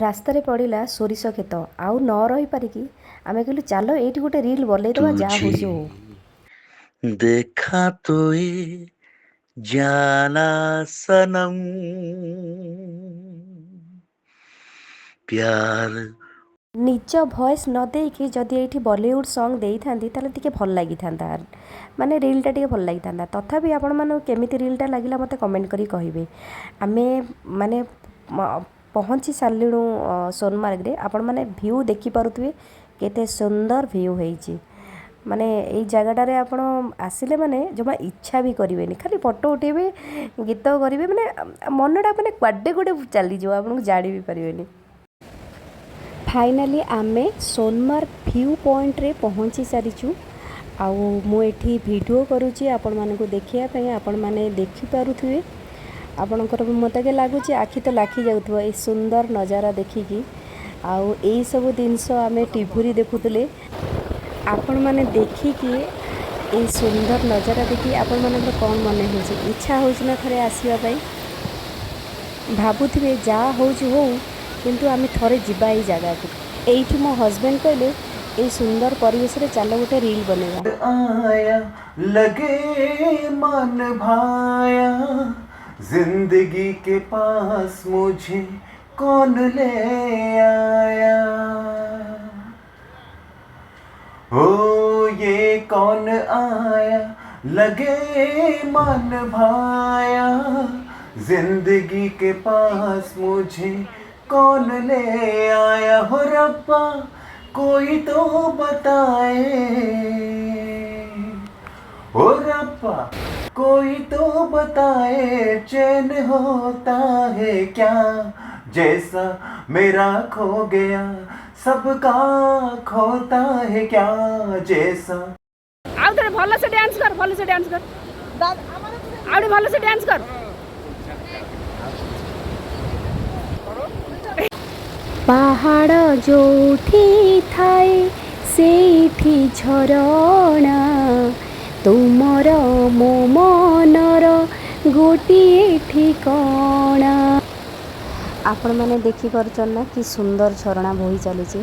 ରାସ୍ତାରେ ପଡ଼ିଲା ସୋରିଷ କ୍ଷେତ। ଆଉ ନ ରହିପାରିକି ଆମେ କହିଲୁ, ଚାଲ ଏଇଠି ଗୋଟେ ରିଲ୍ ବନେଇଦେବା, ଯାହା तुझे ହେଉଛି ହଉ। देखा तो ये जाना सनम प्यार ନିଜ ଭଏସ୍ ନ ଦେଇକି ଯଦି ଏଇଠି ବଲିଉଡ଼ ସଙ୍ଗ୍ ଦେଇଥାନ୍ତି, ତାହେଲେ ଟିକେ ଭଲ ଲାଗିଥାନ୍ତା, ମାନେ ରିଲ୍ଟା ଟିକେ ଭଲ ଲାଗିଥାନ୍ତା। ତଥାପି ଆପଣମାନଙ୍କୁ କେମିତି ରିଲ୍ଟା ଲାଗିଲା, ମୋତେ କମେଣ୍ଟ କରି କହିବେ। ଆମେ ମାନେ ପହଞ୍ଚି ସାରିଲୁଣୁ ସୋନମାର୍ଗରେ। ଆପଣମାନେ ଭ୍ୟୁ ଦେଖିପାରୁଥିବେ, କେତେ ସୁନ୍ଦର ଭ୍ୟୁ ହେଇଛି। ମାନେ ଏଇ ଜାଗାଟାରେ ଆପଣ ଆସିଲେ ମାନେ ଜମା ଇଚ୍ଛା ବି କରିବେନି, ଖାଲି ଫଟୋ ଉଠେଇବେ, ଗୀତ କରିବେ, ମାନେ ମନଟା ମାନେ କୁଆଡ଼େ ଗୋଟେ ଚାଲିଯିବ, ଆପଣଙ୍କୁ ଜାଣି ବି ପାରିବେନି। ଫାଇନାଲି ଆମେ ସୋନମାର୍ଗ ଭ୍ୟୁ ପଏଣ୍ଟରେ ପହଞ୍ଚି ସାରିଛୁ। ଆଉ ମୁଁ ଏଠି ଭିଡ଼ିଓ କରୁଛି ଆପଣମାନଙ୍କୁ ଦେଖିବା ପାଇଁ। ଆପଣମାନେ ଦେଖିପାରୁଥିବେ, ଆପଣଙ୍କର ମୋତେ ଲାଗୁଛି ଆଖି ତ ଲାଖି ଯାଉଥିବ ଏଇ ସୁନ୍ଦର ନଜାରା ଦେଖିକି। ଆଉ ଏଇସବୁ ଜିନିଷ ଆମେ ଟିଭିରେ ଦେଖୁଥିଲେ। ଆପଣମାନେ ଦେଖିକି, ଏଇ ସୁନ୍ଦର ନଜାରା ଦେଖି ଆପଣମାନଙ୍କର କ'ଣ ମନେ ହେଉଛି? ଇଚ୍ଛା ହେଉଛି ନା ଥରେ ଆସିବା ପାଇଁ? ଭାବୁଥିବେ, ଯାହା ହେଉଛି ହଉ, କିନ୍ତୁ ଆମେ ଥରେ ଯିବା ଏଇ ଜାଗାକୁ। ଏଇଠି ମୋ ହଜବେଣ୍ଡ କହିଲେ, ଏଇ ସୁନ୍ଦର ପରିବେଶରେ ଚାଲ ଗୋଟେ ରିଲ୍ ବନେଇବା। आया लगे मन भाया, जिंदगी के पास मुझे कौन ले आया? ओ ये कौन आया लगे मन भाया, जिंदगी के पास मुझे कौन ले आया? हो रब्बा, कोई तो बताए। ओ रब्बा, कोई तो बताए, चैन होता है क्या? जैसा मेरा खो गया, सबका खोता है क्या? जैसा ଆଉ ଥରେ ଭଲସେ ଡ୍ୟାନ୍ସ କର, ଭଲସେ ଡ୍ୟାନ୍ସ କର, ଆଉ ଟିକେ ଭଲସେ ଡ୍ୟାନ୍ସ କର। ପାହାଡ଼ ଯୋଉଠି ଥାଏ, ସେଇଠି ଝରଣା। ତୁମର ମୋ ମନର ଗୋଟିଏ ଠିକଣା। ଆପଣମାନେ ଦେଖିପାରୁଛନ୍ତି ନା, କି ସୁନ୍ଦର ଝରଣା ବୋହି ଚାଲିଛି।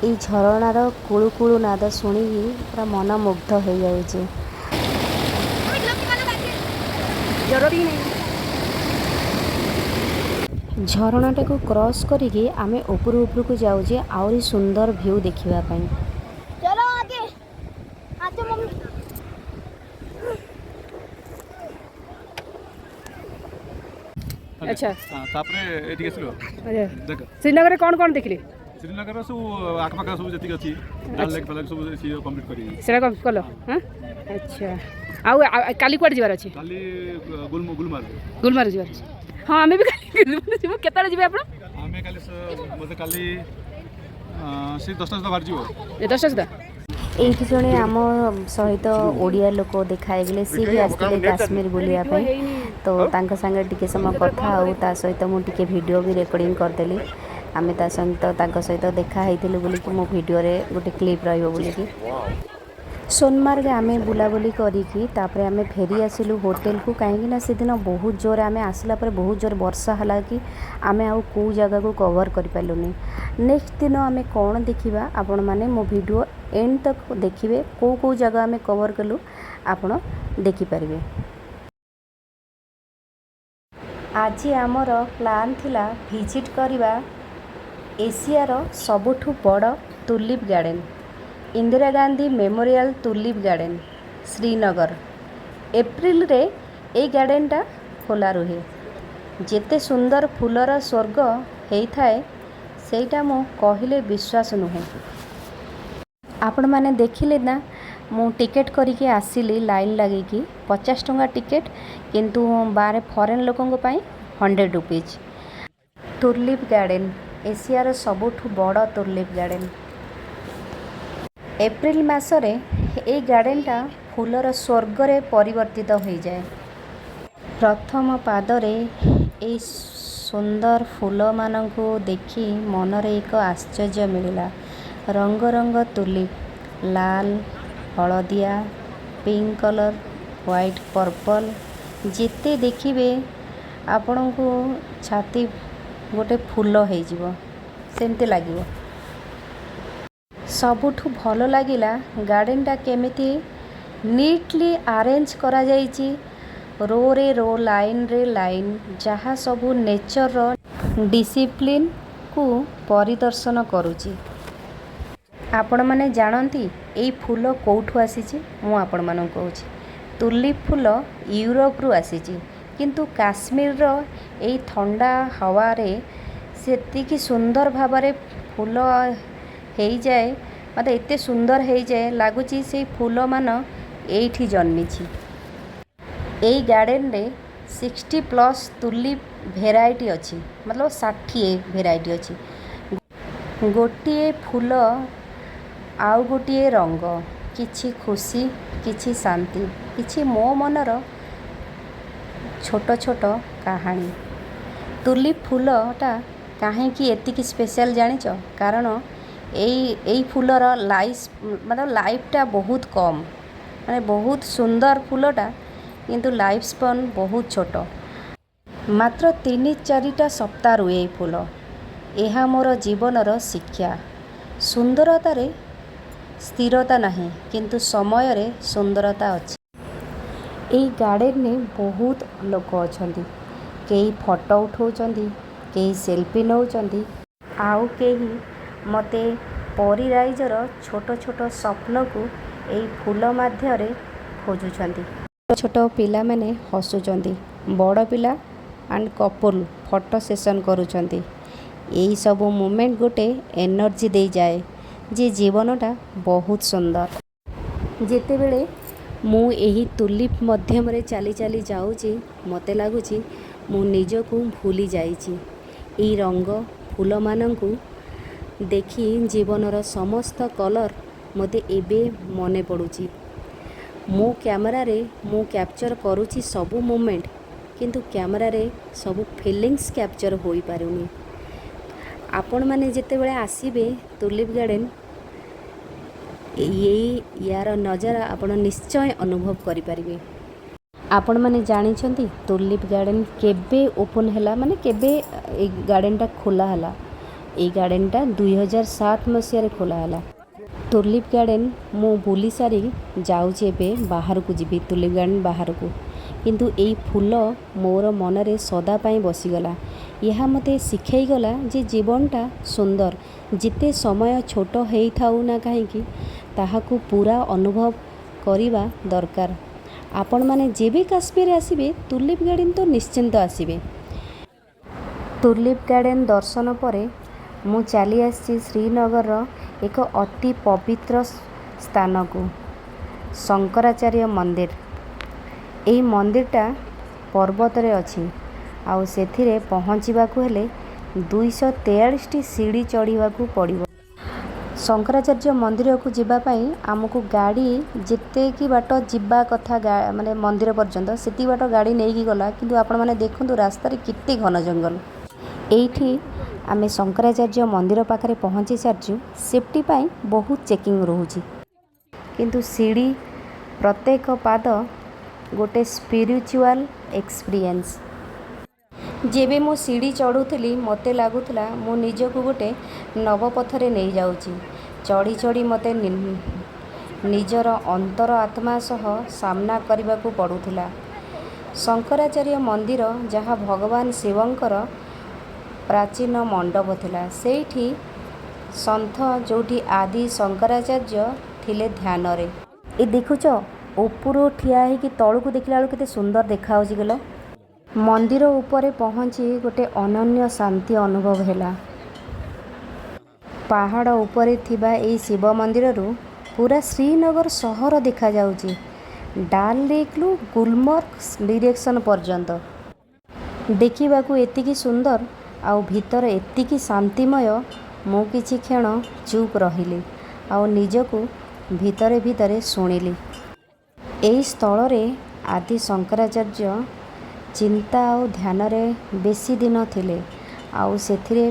ଏଇ ଝରଣାର କୁଳୁ କୁଳୁ ନାଦ ଶୁଣିକି ପୁରା ମନ ମୁଗ୍ଧ ହେଇଯାଉଛି। ଜରୁରୀ ନାହିଁ। ଝରଣାଟାକୁ କ୍ରସ୍ କରିକି ଆମେ ଉପରୁ ଉପରକୁ ଯାଉଛେ ଆହୁରି ସୁନ୍ଦର ଭ୍ୟୁ ଦେଖିବା ପାଇଁ। चलो आगे, आते मम्मी। ଆଚ୍ଛା। ହଁ, ତାପରେ ଏଇଠିକି ଆସିଲୁ। ଆଚ୍ଛା। ଦେଖ। ଶ୍ରୀନଗରରେ କ'ଣ କ'ଣ ଦେଖିଲେ? ଶ୍ରୀନଗର ସବୁ ଆଖପାଖ ସବୁ ଯେତିକି ଅଛି, ଡାଲ ଲେକ୍ ଫାଲ ସବୁ ସିଏ କମ୍ପ୍ଲିଟ୍ କରିକି ସେଇଟା କ'ଣ କଲ? ହଁ, ଆଚ୍ଛା। ଆଉ କାଲି କୁଆଡ଼େ ଯିବାର ଅଛି? କାଲି ଗୁଲମାର୍ଗ। ଗୁଲମାର୍ଗ ଯିବାର ଅଛି। ହଁ, ଆମେ ବି କାଲି ଗୁଲମାର୍ଗ ଯିବୁ। କେତେବେଳେ ଯିବେ ଆପଣ? ଆମେ କାଲି ବୋଧେ କାଲି ସେଇ 10ଟା ସୁଦ୍ଧା ବାହାରିଯିବ। 10ଟା ସୁଦ୍ଧା। ଏଇଠି ଜଣେ ଆମ ସହିତ ଓଡ଼ିଆ ଲୋକ ଦେଖା ହେଇଗଲେ। ସିଏ ବି ଆସିଥିଲେ କାଶ୍ମୀର ବୁଲିବା ପାଇଁ। ତ ତାଙ୍କ ସାଙ୍ଗରେ ଟିକେ ସମୟ କଥା ଆଉ ତା ସହିତ ମୁଁ ଟିକେ ଭିଡ଼ିଓ ବି ରେକର୍ଡ଼ିଂ କରିଦେଲି। ଆମେ ତା ସହିତ ତାଙ୍କ ସହିତ ଦେଖା ହେଇଥିଲୁ ବୋଲିକି ମୋ ଭିଡ଼ିଓରେ ଗୋଟେ କ୍ଲିପ୍ ରହିବ ବୋଲିକି। ସୋନମାର୍ଗ ଆମେ ବୁଲାବୁଲି କରିକି ତାପରେ ଆମେ ଫେରି ଆସିଲୁ ହୋଟେଲକୁ, କାହିଁକି ନା ସେଦିନ ବହୁତ ଜୋରେ ଆମେ ଆସିଲା ପରେ ବହୁତ ଜୋରେ ବର୍ଷା ହେଲା କି ଆମେ ଆଉ କେଉଁ ଜାଗାକୁ କଭର୍ କରିପାରିଲୁନି। ନେକ୍ସଟ ଦିନ ଆମେ କ'ଣ ଦେଖିବା, ଆପଣମାନେ ମୋ ଭିଡ଼ିଓ ଏଣ୍ଡ ତକ ଦେଖିବେ, କେଉଁ କେଉଁ ଜାଗା ଆମେ କଭର୍ କଲୁ ଆପଣ ଦେଖିପାରିବେ। ଆଜି ଆମର ପ୍ଲାନ୍ ଥିଲା ଭିଜିଟ୍ କରିବା ଏସିଆର ସବୁଠୁ ବଡ଼ tulip garden, Indira Gandhi memorial tulip garden, Srinagar. ଏପ୍ରିଲରେ ଏଇ ଗାର୍ଡ଼େନଟା ଖୋଲା ରୁହେ। ଯେତେ ସୁନ୍ଦର ଫୁଲର ସ୍ୱର୍ଗ ହେଇଥାଏ, ସେଇଟା ମୁଁ କହିଲେ ବିଶ୍ୱାସ ନୁହେଁ। ଆପଣମାନେ ଦେଖିଲେ ନା, ମୁଁ ଟିକେଟ୍ କରିକି ଆସିଲି ଲାଇନ୍ ଲାଗିକି। 50 ଟଙ୍କା ଟିକେଟ୍, କିନ୍ତୁ ବାହାରେ ଫରେନ୍ ଲୋକଙ୍କ ପାଇଁ 100 ରୁପିଜ୍। ତୁଲିପ୍ ଗାର୍ଡ଼େନ୍, ଏସିଆର ସବୁଠୁ ବଡ଼ ତୁଲିପ୍ ଗାର୍ଡ଼େନ୍। ଏପ୍ରିଲ ମାସରେ ଏଇ ଗାର୍ଡ଼େନଟା ଫୁଲର ସ୍ୱର୍ଗରେ ପରିବର୍ତ୍ତିତ ହୋଇଯାଏ। ପ୍ରଥମ ପାଦରେ ଏଇ ସୁନ୍ଦର ଫୁଲମାନଙ୍କୁ ଦେଖି ମନରେ ଏକ ଆଶ୍ଚର୍ଯ୍ୟ ମିଳିଲା। ରଙ୍ଗ ରଙ୍ଗ ତୁଲିପ୍, ଲାଲ, ହଳଦିଆ, ପିଙ୍କ କଲର୍, ହ୍ୱାଇଟ୍, ପର୍ପଲ୍। ଯେତେ ଦେଖିବେ, ଆପଣଙ୍କୁ ଛାତି ଗୋଟେ ଫୁଲ ହେଇଯିବ, ସେମିତି ଲାଗିବ। ସବୁଠୁ ଭଲ ଲାଗିଲା ଗାର୍ଡ଼େନଟା କେମିତି ନିଟଲି ଆରେଞ୍ଜ କରାଯାଇଛି, ରୋରେ ରୋ, ଲାଇନରେ ଲାଇନ୍, ଯାହା ସବୁ ନେଚରର ଡିସିପ୍ଲିନକୁ ପରିଦର୍ଶନ କରୁଛି। ଆପଣମାନେ ଜାଣନ୍ତି ଏଇ ଫୁଲ କେଉଁଠୁ ଆସିଛି? ମୁଁ ଆପଣମାନଙ୍କୁ କହୁଛି। ତୁଲିପ୍ ଫୁଲ ୟୁରୋପରୁ ଆସିଛି, କିନ୍ତୁ କାଶ୍ମୀରର ଏଇ ଥଣ୍ଡା ହାୱାରେ ସେତିକି ସୁନ୍ଦର ଭାବରେ ଫୁଲ ହେଇଯାଏ। ମୋତେ ଏତେ ସୁନ୍ଦର ହେଇଯାଏ, ଲାଗୁଛି ସେଇ ଫୁଲମାନ ଏଇଠି ଜନ୍ମିଛି। ଏଇ ଗାର୍ଡ଼େନରେ 60+ ତୁଲିପ୍ ଭେରାଇଟି ଅଛି, ମତଲବ 60 ଭେରାଇଟି ଅଛି। ଗୋଟିଏ ଫୁଲ ଆଉ ଗୋଟିଏ ରଙ୍ଗ, କିଛି ଖୁସି, କିଛି ଶାନ୍ତି, କିଛି ମୋ ମନର ଛୋଟ ଛୋଟ କାହାଣୀ। ତୁଲିପ୍ ଫୁଲଟା କାହିଁକି ଏତିକି ସ୍ପେଶାଲ୍ ଜାଣିଛ? କାରଣ ଏଇ ଫୁଲର ଲାଇଫ୍, ମାନେ ଲାଇଫ୍ଟା ବହୁତ କମ୍। ମାନେ ବହୁତ ସୁନ୍ଦର ଫୁଲଟା, କିନ୍ତୁ ଲାଇଫ୍ ସ୍ପାନ୍ ବହୁତ ଛୋଟ। ମାତ୍ର 3-4ଟା ସପ୍ତାହ ରୁହେ ଏଇ ଫୁଲ। ଏହା ମୋର ଜୀବନର ଶିକ୍ଷା। ସୁନ୍ଦରତାରେ ସ୍ଥିରତା ନାହିଁ, କିନ୍ତୁ ସମୟରେ ସୁନ୍ଦରତା ଅଛି। ଏଇ ଗାର୍ଡ଼େନରେ ବହୁତ ଲୋକ ଅଛନ୍ତି। କେହି ଫଟୋ ଉଠାଉଛନ୍ତି, କେହି ସେଲ୍ଫି ନେଉଛନ୍ତି, ଆଉ କେହି ମୋତେ ପରି ରାଇଜର ଛୋଟ ଛୋଟ ସ୍ୱପ୍ନକୁ ଏଇ ଫୁଲ ମାଧ୍ୟମରେ ଖୋଜୁଛନ୍ତି। ଛୋଟ ଛୋଟ ପିଲାମାନେ ହସୁଛନ୍ତି, ବଡ଼ ପିଲା ଆଣ୍ଡ କପୁଲ ଫଟୋ ସେସନ୍ କରୁଛନ୍ତି। ଏଇସବୁ ମୁମେଣ୍ଟ ଗୋଟେ ଏନର୍ଜି ଦେଇଯାଏ ଯେ ଜୀବନଟା ବହୁତ ସୁନ୍ଦର। ଯେତେବେଳେ ମୁଁ ଏହି ତୁଲିପ୍ ମାଧ୍ୟମରେ ଚାଲି ଚାଲି ଯାଉଛି, ମୋତେ ଲାଗୁଛି ମୁଁ ନିଜକୁ ଭୁଲି ଯାଇଛି। ଏଇ ରଙ୍ଗ ଫୁଲମାନଙ୍କୁ ଦେଖି ଜୀବନର ସମସ୍ତ କଲର୍ ମୋତେ ଏବେ ମନେ ପଡ଼ୁଛି। ମୋ କ୍ୟାମେରାରେ ମୁଁ କ୍ୟାପଚର୍ କରୁଛି ସବୁ ମୁମେଣ୍ଟ, କିନ୍ତୁ କ୍ୟାମେରାରେ ସବୁ ଫିଲିଙ୍ଗସ୍ କ୍ୟାପଚର୍ ହୋଇପାରୁନି। ଆପଣମାନେ ଯେତେବେଳେ ଆସିବେ ତୁଲିପ୍ ଗାର୍ଡ଼େନ୍, ଏଇ ୟାର ନଜାରା ଆପଣ ନିଶ୍ଚୟ ଅନୁଭବ କରିପାରିବେ। ଆପଣମାନେ ଜାଣିଛନ୍ତି ତୁଲିପ୍ ଗାର୍ଡ଼େନ୍ କେବେ ଓପନ୍ ହେଲା, ମାନେ କେବେ ଏଇ ଗାର୍ଡ଼େନଟା ଖୋଲା ହେଲା? ଏଇ ଗାର୍ଡ଼େନଟା 2007 ମସିହାରେ ଖୋଲା ହେଲା। ତୁଲିପ୍ ଗାର୍ଡ଼େନ୍ ମୁଁ ବୁଲି ସାରି ଯାଉଛି, ଏବେ ବାହାରକୁ ଯିବି, ତୁଲିପ୍ ଗାର୍ଡ଼େନ୍ ବାହାରକୁ। କିନ୍ତୁ ଏଇ ଫୁଲ ମୋର ମନରେ ସଦା ପାଇଁ ବସିଗଲା। ଏହା ମୋତେ ଶିଖେଇଗଲା ଯେ ଜୀବନଟା ସୁନ୍ଦର, ଯେତେ ସମୟ ଛୋଟ ହେଇଥାଉ ନା କାହିଁକି, ତାହାକୁ ପୁରା ଅନୁଭବ କରିବା ଦରକାର। ଆପଣମାନେ ଯେବେ କାଶ୍ମୀର ଆସିବେ, ତୁଲିପ୍ ଗାର୍ଡ଼େନ୍ ତ ନିଶ୍ଚିନ୍ତ ଆସିବେ। ତୁଲିପ୍ ଗାର୍ଡ଼େନ୍ ଦର୍ଶନ ପରେ ମୁଁ ଚାଲି ଆସିଛି ଶ୍ରୀନଗରର ଏକ ଅତି ପବିତ୍ର ସ୍ଥାନକୁ, ଶଙ୍କରାଚାର୍ଯ୍ୟ ମନ୍ଦିର। ଏଇ ମନ୍ଦିରଟା ପର୍ବତରେ ଅଛି, ଆଉ ସେଥିରେ ପହଞ୍ଚିବାକୁ ହେଲେ 243ଟି ସିଡ଼ି ଚଢ଼ିବାକୁ ପଡ଼ିବ। ଶଙ୍କରାଚାର୍ଯ୍ୟ ମନ୍ଦିରକୁ ଯିବା ପାଇଁ ଆମକୁ ଗାଡ଼ି ଯେତିକି ବାଟ ଯିବା କଥା, ମାନେ ମନ୍ଦିର ପର୍ଯ୍ୟନ୍ତ ସେତିକି ବାଟ ଗାଡ଼ି ନେଇକି ଗଲା। କିନ୍ତୁ ଆପଣମାନେ ଦେଖନ୍ତୁ, ରାସ୍ତାରେ କେତେ ଘନ ଜଙ୍ଗଲ। ଏଇଠି ଆମେ ଶଙ୍କରାଚାର୍ଯ୍ୟ ମନ୍ଦିର ପାଖରେ ପହଞ୍ଚି ସାରିଛୁ। ସେଫ୍ଟି ପାଇଁ ବହୁତ ଚେକିଂ ରହୁଛି, କିନ୍ତୁ ସିଡ଼ି ପ୍ରତ୍ୟେକ ପାଦ ଗୋଟେ ସ୍ପିରିଚୁଆଲ୍ ଏକ୍ସପିରିଏନ୍ସ। ଯେବେ ମୁଁ ସିଡ଼ି ଚଢ଼ୁଥିଲି, ମୋତେ ଲାଗୁଥିଲା ମୁଁ ନିଜକୁ ଗୋଟେ ନବପଥରେ ନେଇଯାଉଛି। ଚଢ଼ି ଚଢ଼ି ମୋତେ ନିଜର ଅନ୍ତର ଆତ୍ମା ସହ ସାମ୍ନା କରିବାକୁ ପଡ଼ୁଥିଲା। ଶଙ୍କରାଚାର୍ଯ୍ୟ ମନ୍ଦିର, ଯାହା ଭଗବାନ ଶିବଙ୍କର ପ୍ରାଚୀନ ମଣ୍ଡପ ଥିଲା। ସେଇଠି ସନ୍ଥ, ଯେଉଁଠି ଆଦି ଶଙ୍କରାଚାର୍ଯ୍ୟ ଥିଲେ ଧ୍ୟାନରେ। ଏ ଦେଖୁଛ, ଉପରୁ ଠିଆ ହେଇକି ତଳକୁ ଦେଖିଲା ବେଳକୁ କେତେ ସୁନ୍ଦର ଦେଖାଯାଉଛି କହିଲ? ମନ୍ଦିର ଉପରେ ପହଞ୍ଚି ଗୋଟେ ଅନନ୍ୟ ଶାନ୍ତି ଅନୁଭବ ହେଲା। ପାହାଡ଼ ଉପରେ ଥିବା ଏଇ ଶିବ ମନ୍ଦିରରୁ ପୁରା ଶ୍ରୀନଗର ସହର ଦେଖାଯାଉଛି, ଡାଲ ଲେକ୍ରୁ ଗୁଲମର୍ଗ ଡିରେକ୍ସନ୍ ପର୍ଯ୍ୟନ୍ତ। ଦେଖିବାକୁ ଏତିକି ସୁନ୍ଦର ଆଉ ଭିତର ଏତିକି ଶାନ୍ତିମୟ। ମୁଁ କିଛି କ୍ଷଣ ଚୁପ୍ ରହିଲି ଆଉ ନିଜକୁ ଭିତରେ ଭିତରେ ଶୁଣିଲି। ଏହି ସ୍ଥଳରେ ଆଦି ଶଙ୍କରାଚାର୍ଯ୍ୟ ଚିନ୍ତା ଆଉ ଧ୍ୟାନରେ ବେଶୀ ଦିନ ଥିଲେ ଆଉ ସେଥିରେ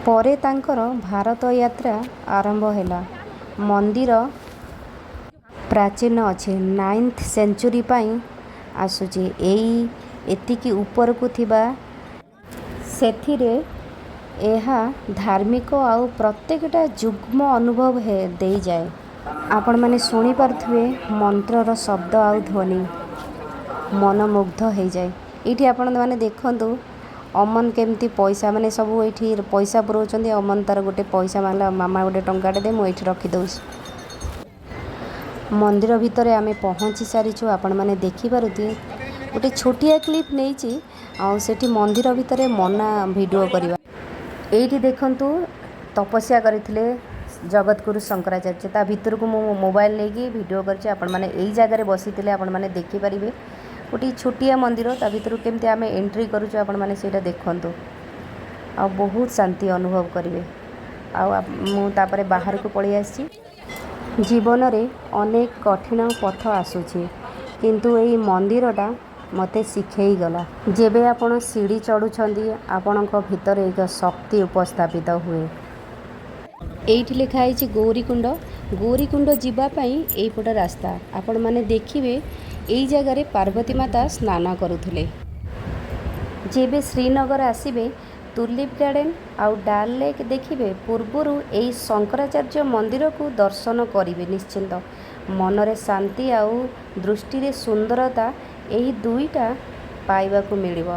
ପରେ ତାଙ୍କର ଭାରତ ଯାତ୍ରା ଆରମ୍ଭ ହେଲା। ମନ୍ଦିର ପ୍ରାଚୀନ ଅଛି, ନାଇନ୍ଥ ସେଞ୍ଚୁରୀ ପାଇଁ ଆସୁଛି। ଏଇ ଏତିକି ଉପରକୁ ଥିବା ସେଥିରେ ଏହା ଧାର୍ମିକ ଆଉ ପ୍ରତ୍ୟେକଟା ଯୁଗ୍ମ ଅନୁଭବ ଦେଇଯାଏ। ଆପଣମାନେ ଶୁଣିପାରୁଥିବେ ମନ୍ତ୍ରର ଶବ୍ଦ ଆଉ ଧ୍ୱନି, ମନମୁଗ୍ଧ ହେଇଯାଏ। ଏଇଠି ଆପଣମାନେ ଦେଖନ୍ତୁ, ଅମନ କେମିତି ପଇସା ମାନେ ସବୁ ଏଇଠି ପଇସା ପୁରଉଛନ୍ତି। ଅମନ ତାର ଗୋଟେ ପଇସା ମାଗିଲା, "ମାମା, ଗୋଟେ ଟଙ୍କାଟେ ଦେ, ମୁଁ ଏଇଠି ରଖିଦେଉଛି।" ମନ୍ଦିର ଭିତରେ ଆମେ ପହଞ୍ଚି ସାରିଛୁ। ଆପଣମାନେ ଦେଖିପାରୁଥିବେ, ଗୋଟେ ଛୋଟିଆ କ୍ଲିପ୍ ନେଇଛି ଆଉ ସେଠି ମନ୍ଦିର ଭିତରେ ମନା ଭିଡ଼ିଓ କରିବା। ଏଇଠି ଦେଖନ୍ତୁ, ତପସ୍ୟା କରିଥିଲେ ଜଗତଗୁରୁ ଶଙ୍କରାଚାର୍ଯ୍ୟ। ତା ଭିତରକୁ ମୁଁ ମୋବାଇଲ ନେଇକି ଭିଡ଼ିଓ କରିଛି। ଆପଣମାନେ ଏଇ ଜାଗାରେ ବସିଥିଲେ, ଆପଣମାନେ ଦେଖିପାରିବେ। ଗୋଟିଏ ଛୋଟିଆ ମନ୍ଦିର, ତା ଭିତରକୁ କେମିତି ଆମେ ଏଣ୍ଟ୍ରି କରୁଛୁ, ଆପଣମାନେ ସେଇଟା ଦେଖନ୍ତୁ ଆଉ ବହୁତ ଶାନ୍ତି ଅନୁଭବ କରିବେ। ଆଉ ମୁଁ ତାପରେ ବାହାରକୁ ପଳେଇ ଆସିଛି। ଜୀବନରେ ଅନେକ କଠିନ ପଥ ଆସୁଛି, କିନ୍ତୁ ଏଇ ମନ୍ଦିରଟା ମୋତେ ଶିଖେଇଗଲା, ଯେବେ ଆପଣ ସିଡ଼ି ଚଢ଼ୁଛନ୍ତି, ଆପଣଙ୍କ ଭିତରେ ଏକ ଶକ୍ତି ଉପସ୍ଥାପିତ ହୁଏ। ଏଇଠି ଲେଖା ହେଇଛି ଗୌରୀକୁଣ୍ଡ। ଗୌରୀକୁଣ୍ଡ ଯିବା ପାଇଁ ଏଇପଟ ରାସ୍ତା। ଆପଣମାନେ ଦେଖିବେ, ଏଇ ଜାଗାରେ ପାର୍ବତୀ ମାତା ସ୍ନାନ କରୁଥିଲେ। ଯେବେ ଶ୍ରୀନଗର ଆସିବେ, ତୁଲିପ୍ ଗାର୍ଡ଼େନ୍ ଆଉ ଡାଲ୍ ଲେକ୍ ଦେଖିବେ ପୂର୍ବରୁ ଏଇ ଶଙ୍କରାଚାର୍ଯ୍ୟ ମନ୍ଦିରକୁ ଦର୍ଶନ କରିବେ ନିଶ୍ଚିନ୍ତ। ମନରେ ଶାନ୍ତି ଆଉ ଦୃଷ୍ଟିରେ ସୁନ୍ଦରତା, ଏହି ଦୁଇଟା ପାଇବାକୁ ମିଳିବ।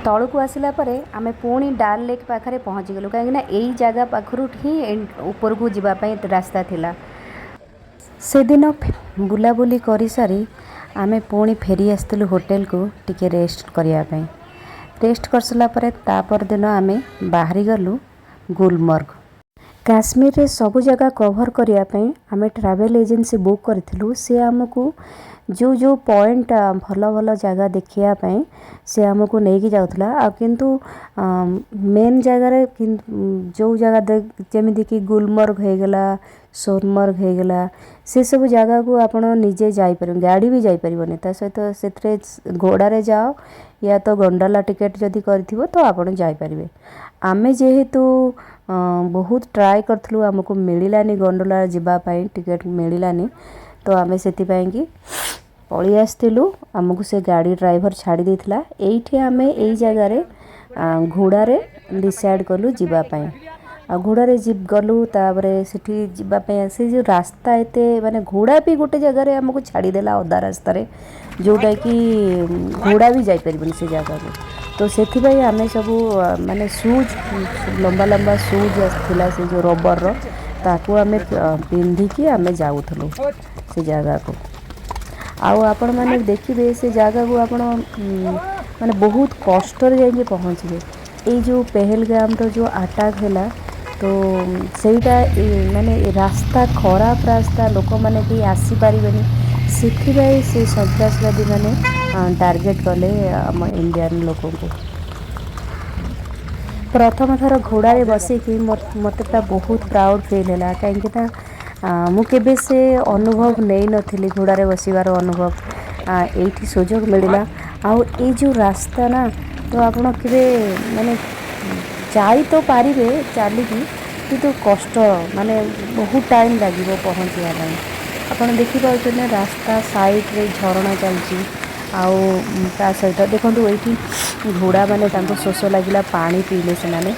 ତଳକୁ ଆସିଲା ପରେ ଆମେ ପୁଣି ଡାଲ୍ ଲେକ୍ ପାଖରେ ପହଞ୍ଚିଗଲୁ, କାହିଁକିନା ଏଇ ଜାଗା ପାଖରୁ ହିଁ ଉପରକୁ ଯିବା ପାଇଁ ରାସ୍ତା ଥିଲା। ସେଦିନ ବୁଲାବୁଲି କରିସାରି ଆମେ ପୁଣି ଫେରି ଆସିଥିଲୁ ହୋଟେଲକୁ ଟିକେ ରେଷ୍ଟ କରିବା ପାଇଁ। ରେଷ୍ଟ କରିସାରିଲା ପରେ ତା ପରଦିନ ଆମେ ବାହାରିଗଲୁ ଗୁଲମର୍ଗ। କାଶ୍ମୀରରେ ସବୁ ଜାଗା କଭର୍ କରିବା ପାଇଁ ଆମେ ଟ୍ରାଭେଲ୍ ଏଜେନ୍ସି ବୁକ୍ କରିଥିଲୁ। ସେ ଆମକୁ ଯେଉଁ ଯେଉଁ ପଏଣ୍ଟ, ଭଲ ଭଲ ଜାଗା ଦେଖିବା ପାଇଁ ସେ ଆମକୁ ନେଇକି ଯାଉଥିଲା। ଆଉ କିନ୍ତୁ ମେନ୍ ଜାଗାରେ ଯେଉଁ ଜାଗା, ଯେମିତିକି ଗୁଲମର୍ଗ ହେଇଗଲା, ସୋନମର୍ଗ ହେଇଗଲା, ସେସବୁ ଜାଗାକୁ ଆପଣ ନିଜେ ଯାଇପାରିବେନି, ଗାଡ଼ି ବି ଯାଇପାରିବନି। ତା ସହିତ ସେଥିରେ ଘୋଡ଼ାରେ ଯାଅ ୟା ତ ଗଣ୍ଡାଲା ଟିକେଟ୍ ଯଦି କରିଥିବ ତ ଆପଣ ଯାଇପାରିବେ। ଆମେ ଯେହେତୁ ବହୁତ ଟ୍ରାଏ କରିଥିଲୁ, ଆମକୁ ମିଳିଲାନି, ଗଣ୍ଡୋଲା ଯିବା ପାଇଁ ଟିକେଟ୍ ମିଳିଲାନି। ତ ଆମେ ସେଥିପାଇଁକି ପଳେଇ ଆସିଥିଲୁ। ଆମକୁ ସେ ଗାଡ଼ି ଡ୍ରାଇଭର ଛାଡ଼ି ଦେଇଥିଲା। ଏଇଠି ଆମେ ଏଇ ଜାଗାରେ ଘୋଡ଼ାରେ ଡିସାଇଡ଼୍ କଲୁ ଯିବା ପାଇଁ ଆଉ ଘୋଡ଼ାରେ ଗଲୁ। ତାପରେ ସେଠି ଯିବା ପାଇଁ ସେ ଯେଉଁ ରାସ୍ତା ଏତେ ମାନେ ଘୋଡ଼ା ବି ଗୋଟେ ଜାଗାରେ ଆମକୁ ଛାଡ଼ିଦେଲା ଅଧା ରାସ୍ତାରେ, ଯେଉଁଟାକି ଘୋଡ଼ା ବି ଯାଇପାରିବନି ସେ ଜାଗାକୁ। ତ ସେଥିପାଇଁ ଆମେ ସବୁ ମାନେ ସୁଜ୍, ଲମ୍ବା ଲମ୍ବା ସୁଜ୍ ଆସିଥିଲା, ସେ ଯେଉଁ ରବରର, ତାକୁ ଆମେ ପିନ୍ଧିକି ଆମେ ଯାଉଥିଲୁ ସେ ଜାଗାକୁ। ଆଉ ଆପଣମାନେ ଦେଖିବେ, ସେ ଜାଗାକୁ ଆପଣ ମାନେ ବହୁତ କଷ୍ଟରେ ଯାଇକି ପହଞ୍ଚିବେ। ଏଇ ଯେଉଁ ପେହେଲଗାମର ଯେଉଁ ଆଟାକ୍ ହେଲା, ତ ସେଇଟା ମାନେ ରାସ୍ତା ଖରାପ ରାସ୍ତା, ଲୋକମାନେ କେହି ଆସିପାରିବେନି, ସେଥିପାଇଁ ସେ ସନ୍ତ୍ରାସବାଦୀମାନେ ଟାର୍ଗେଟ୍ କଲେ ଆମ ଇଣ୍ଡିଆନ୍ ଲୋକଙ୍କୁ। ପ୍ରଥମ ଥର ଘୋଡ଼ାରେ ବସିକି ମୋତେ ପୁରା ବହୁତ ପ୍ରାଉଡ଼୍ ଫିଲ୍ ହେଲା, କାହିଁକିନା ମୁଁ କେବେ ସେ ଅନୁଭବ ନେଇନଥିଲି। ଘୋଡ଼ାରେ ବସିବାର ଅନୁଭବ ଏଇଠି ସୁଯୋଗ ମିଳିଲା। ଆଉ ଏଇ ଯେଉଁ ରାସ୍ତା ନା, ତ ଆପଣ କେବେ ମାନେ ଯାଇ ତ ପାରିବେ ଚାଲିକି, କିନ୍ତୁ କଷ୍ଟ, ମାନେ ବହୁତ ଟାଇମ୍ ଲାଗିବ ପହଞ୍ଚିବା ପାଇଁ। ଆପଣ ଦେଖିପାରୁଛନ୍ତି ନା, ରାସ୍ତା ସାଇଡ଼୍ରେ ଝରଣା ଚାଲିଛି। ଆଉ ତା ସହିତ ଦେଖନ୍ତୁ, ଏଇଠି ଘୋଡ଼ାମାନେ ତାଙ୍କୁ ଶୋଷ ଲାଗିଲା, ପାଣି ପିଇଲେ ସେମାନେ।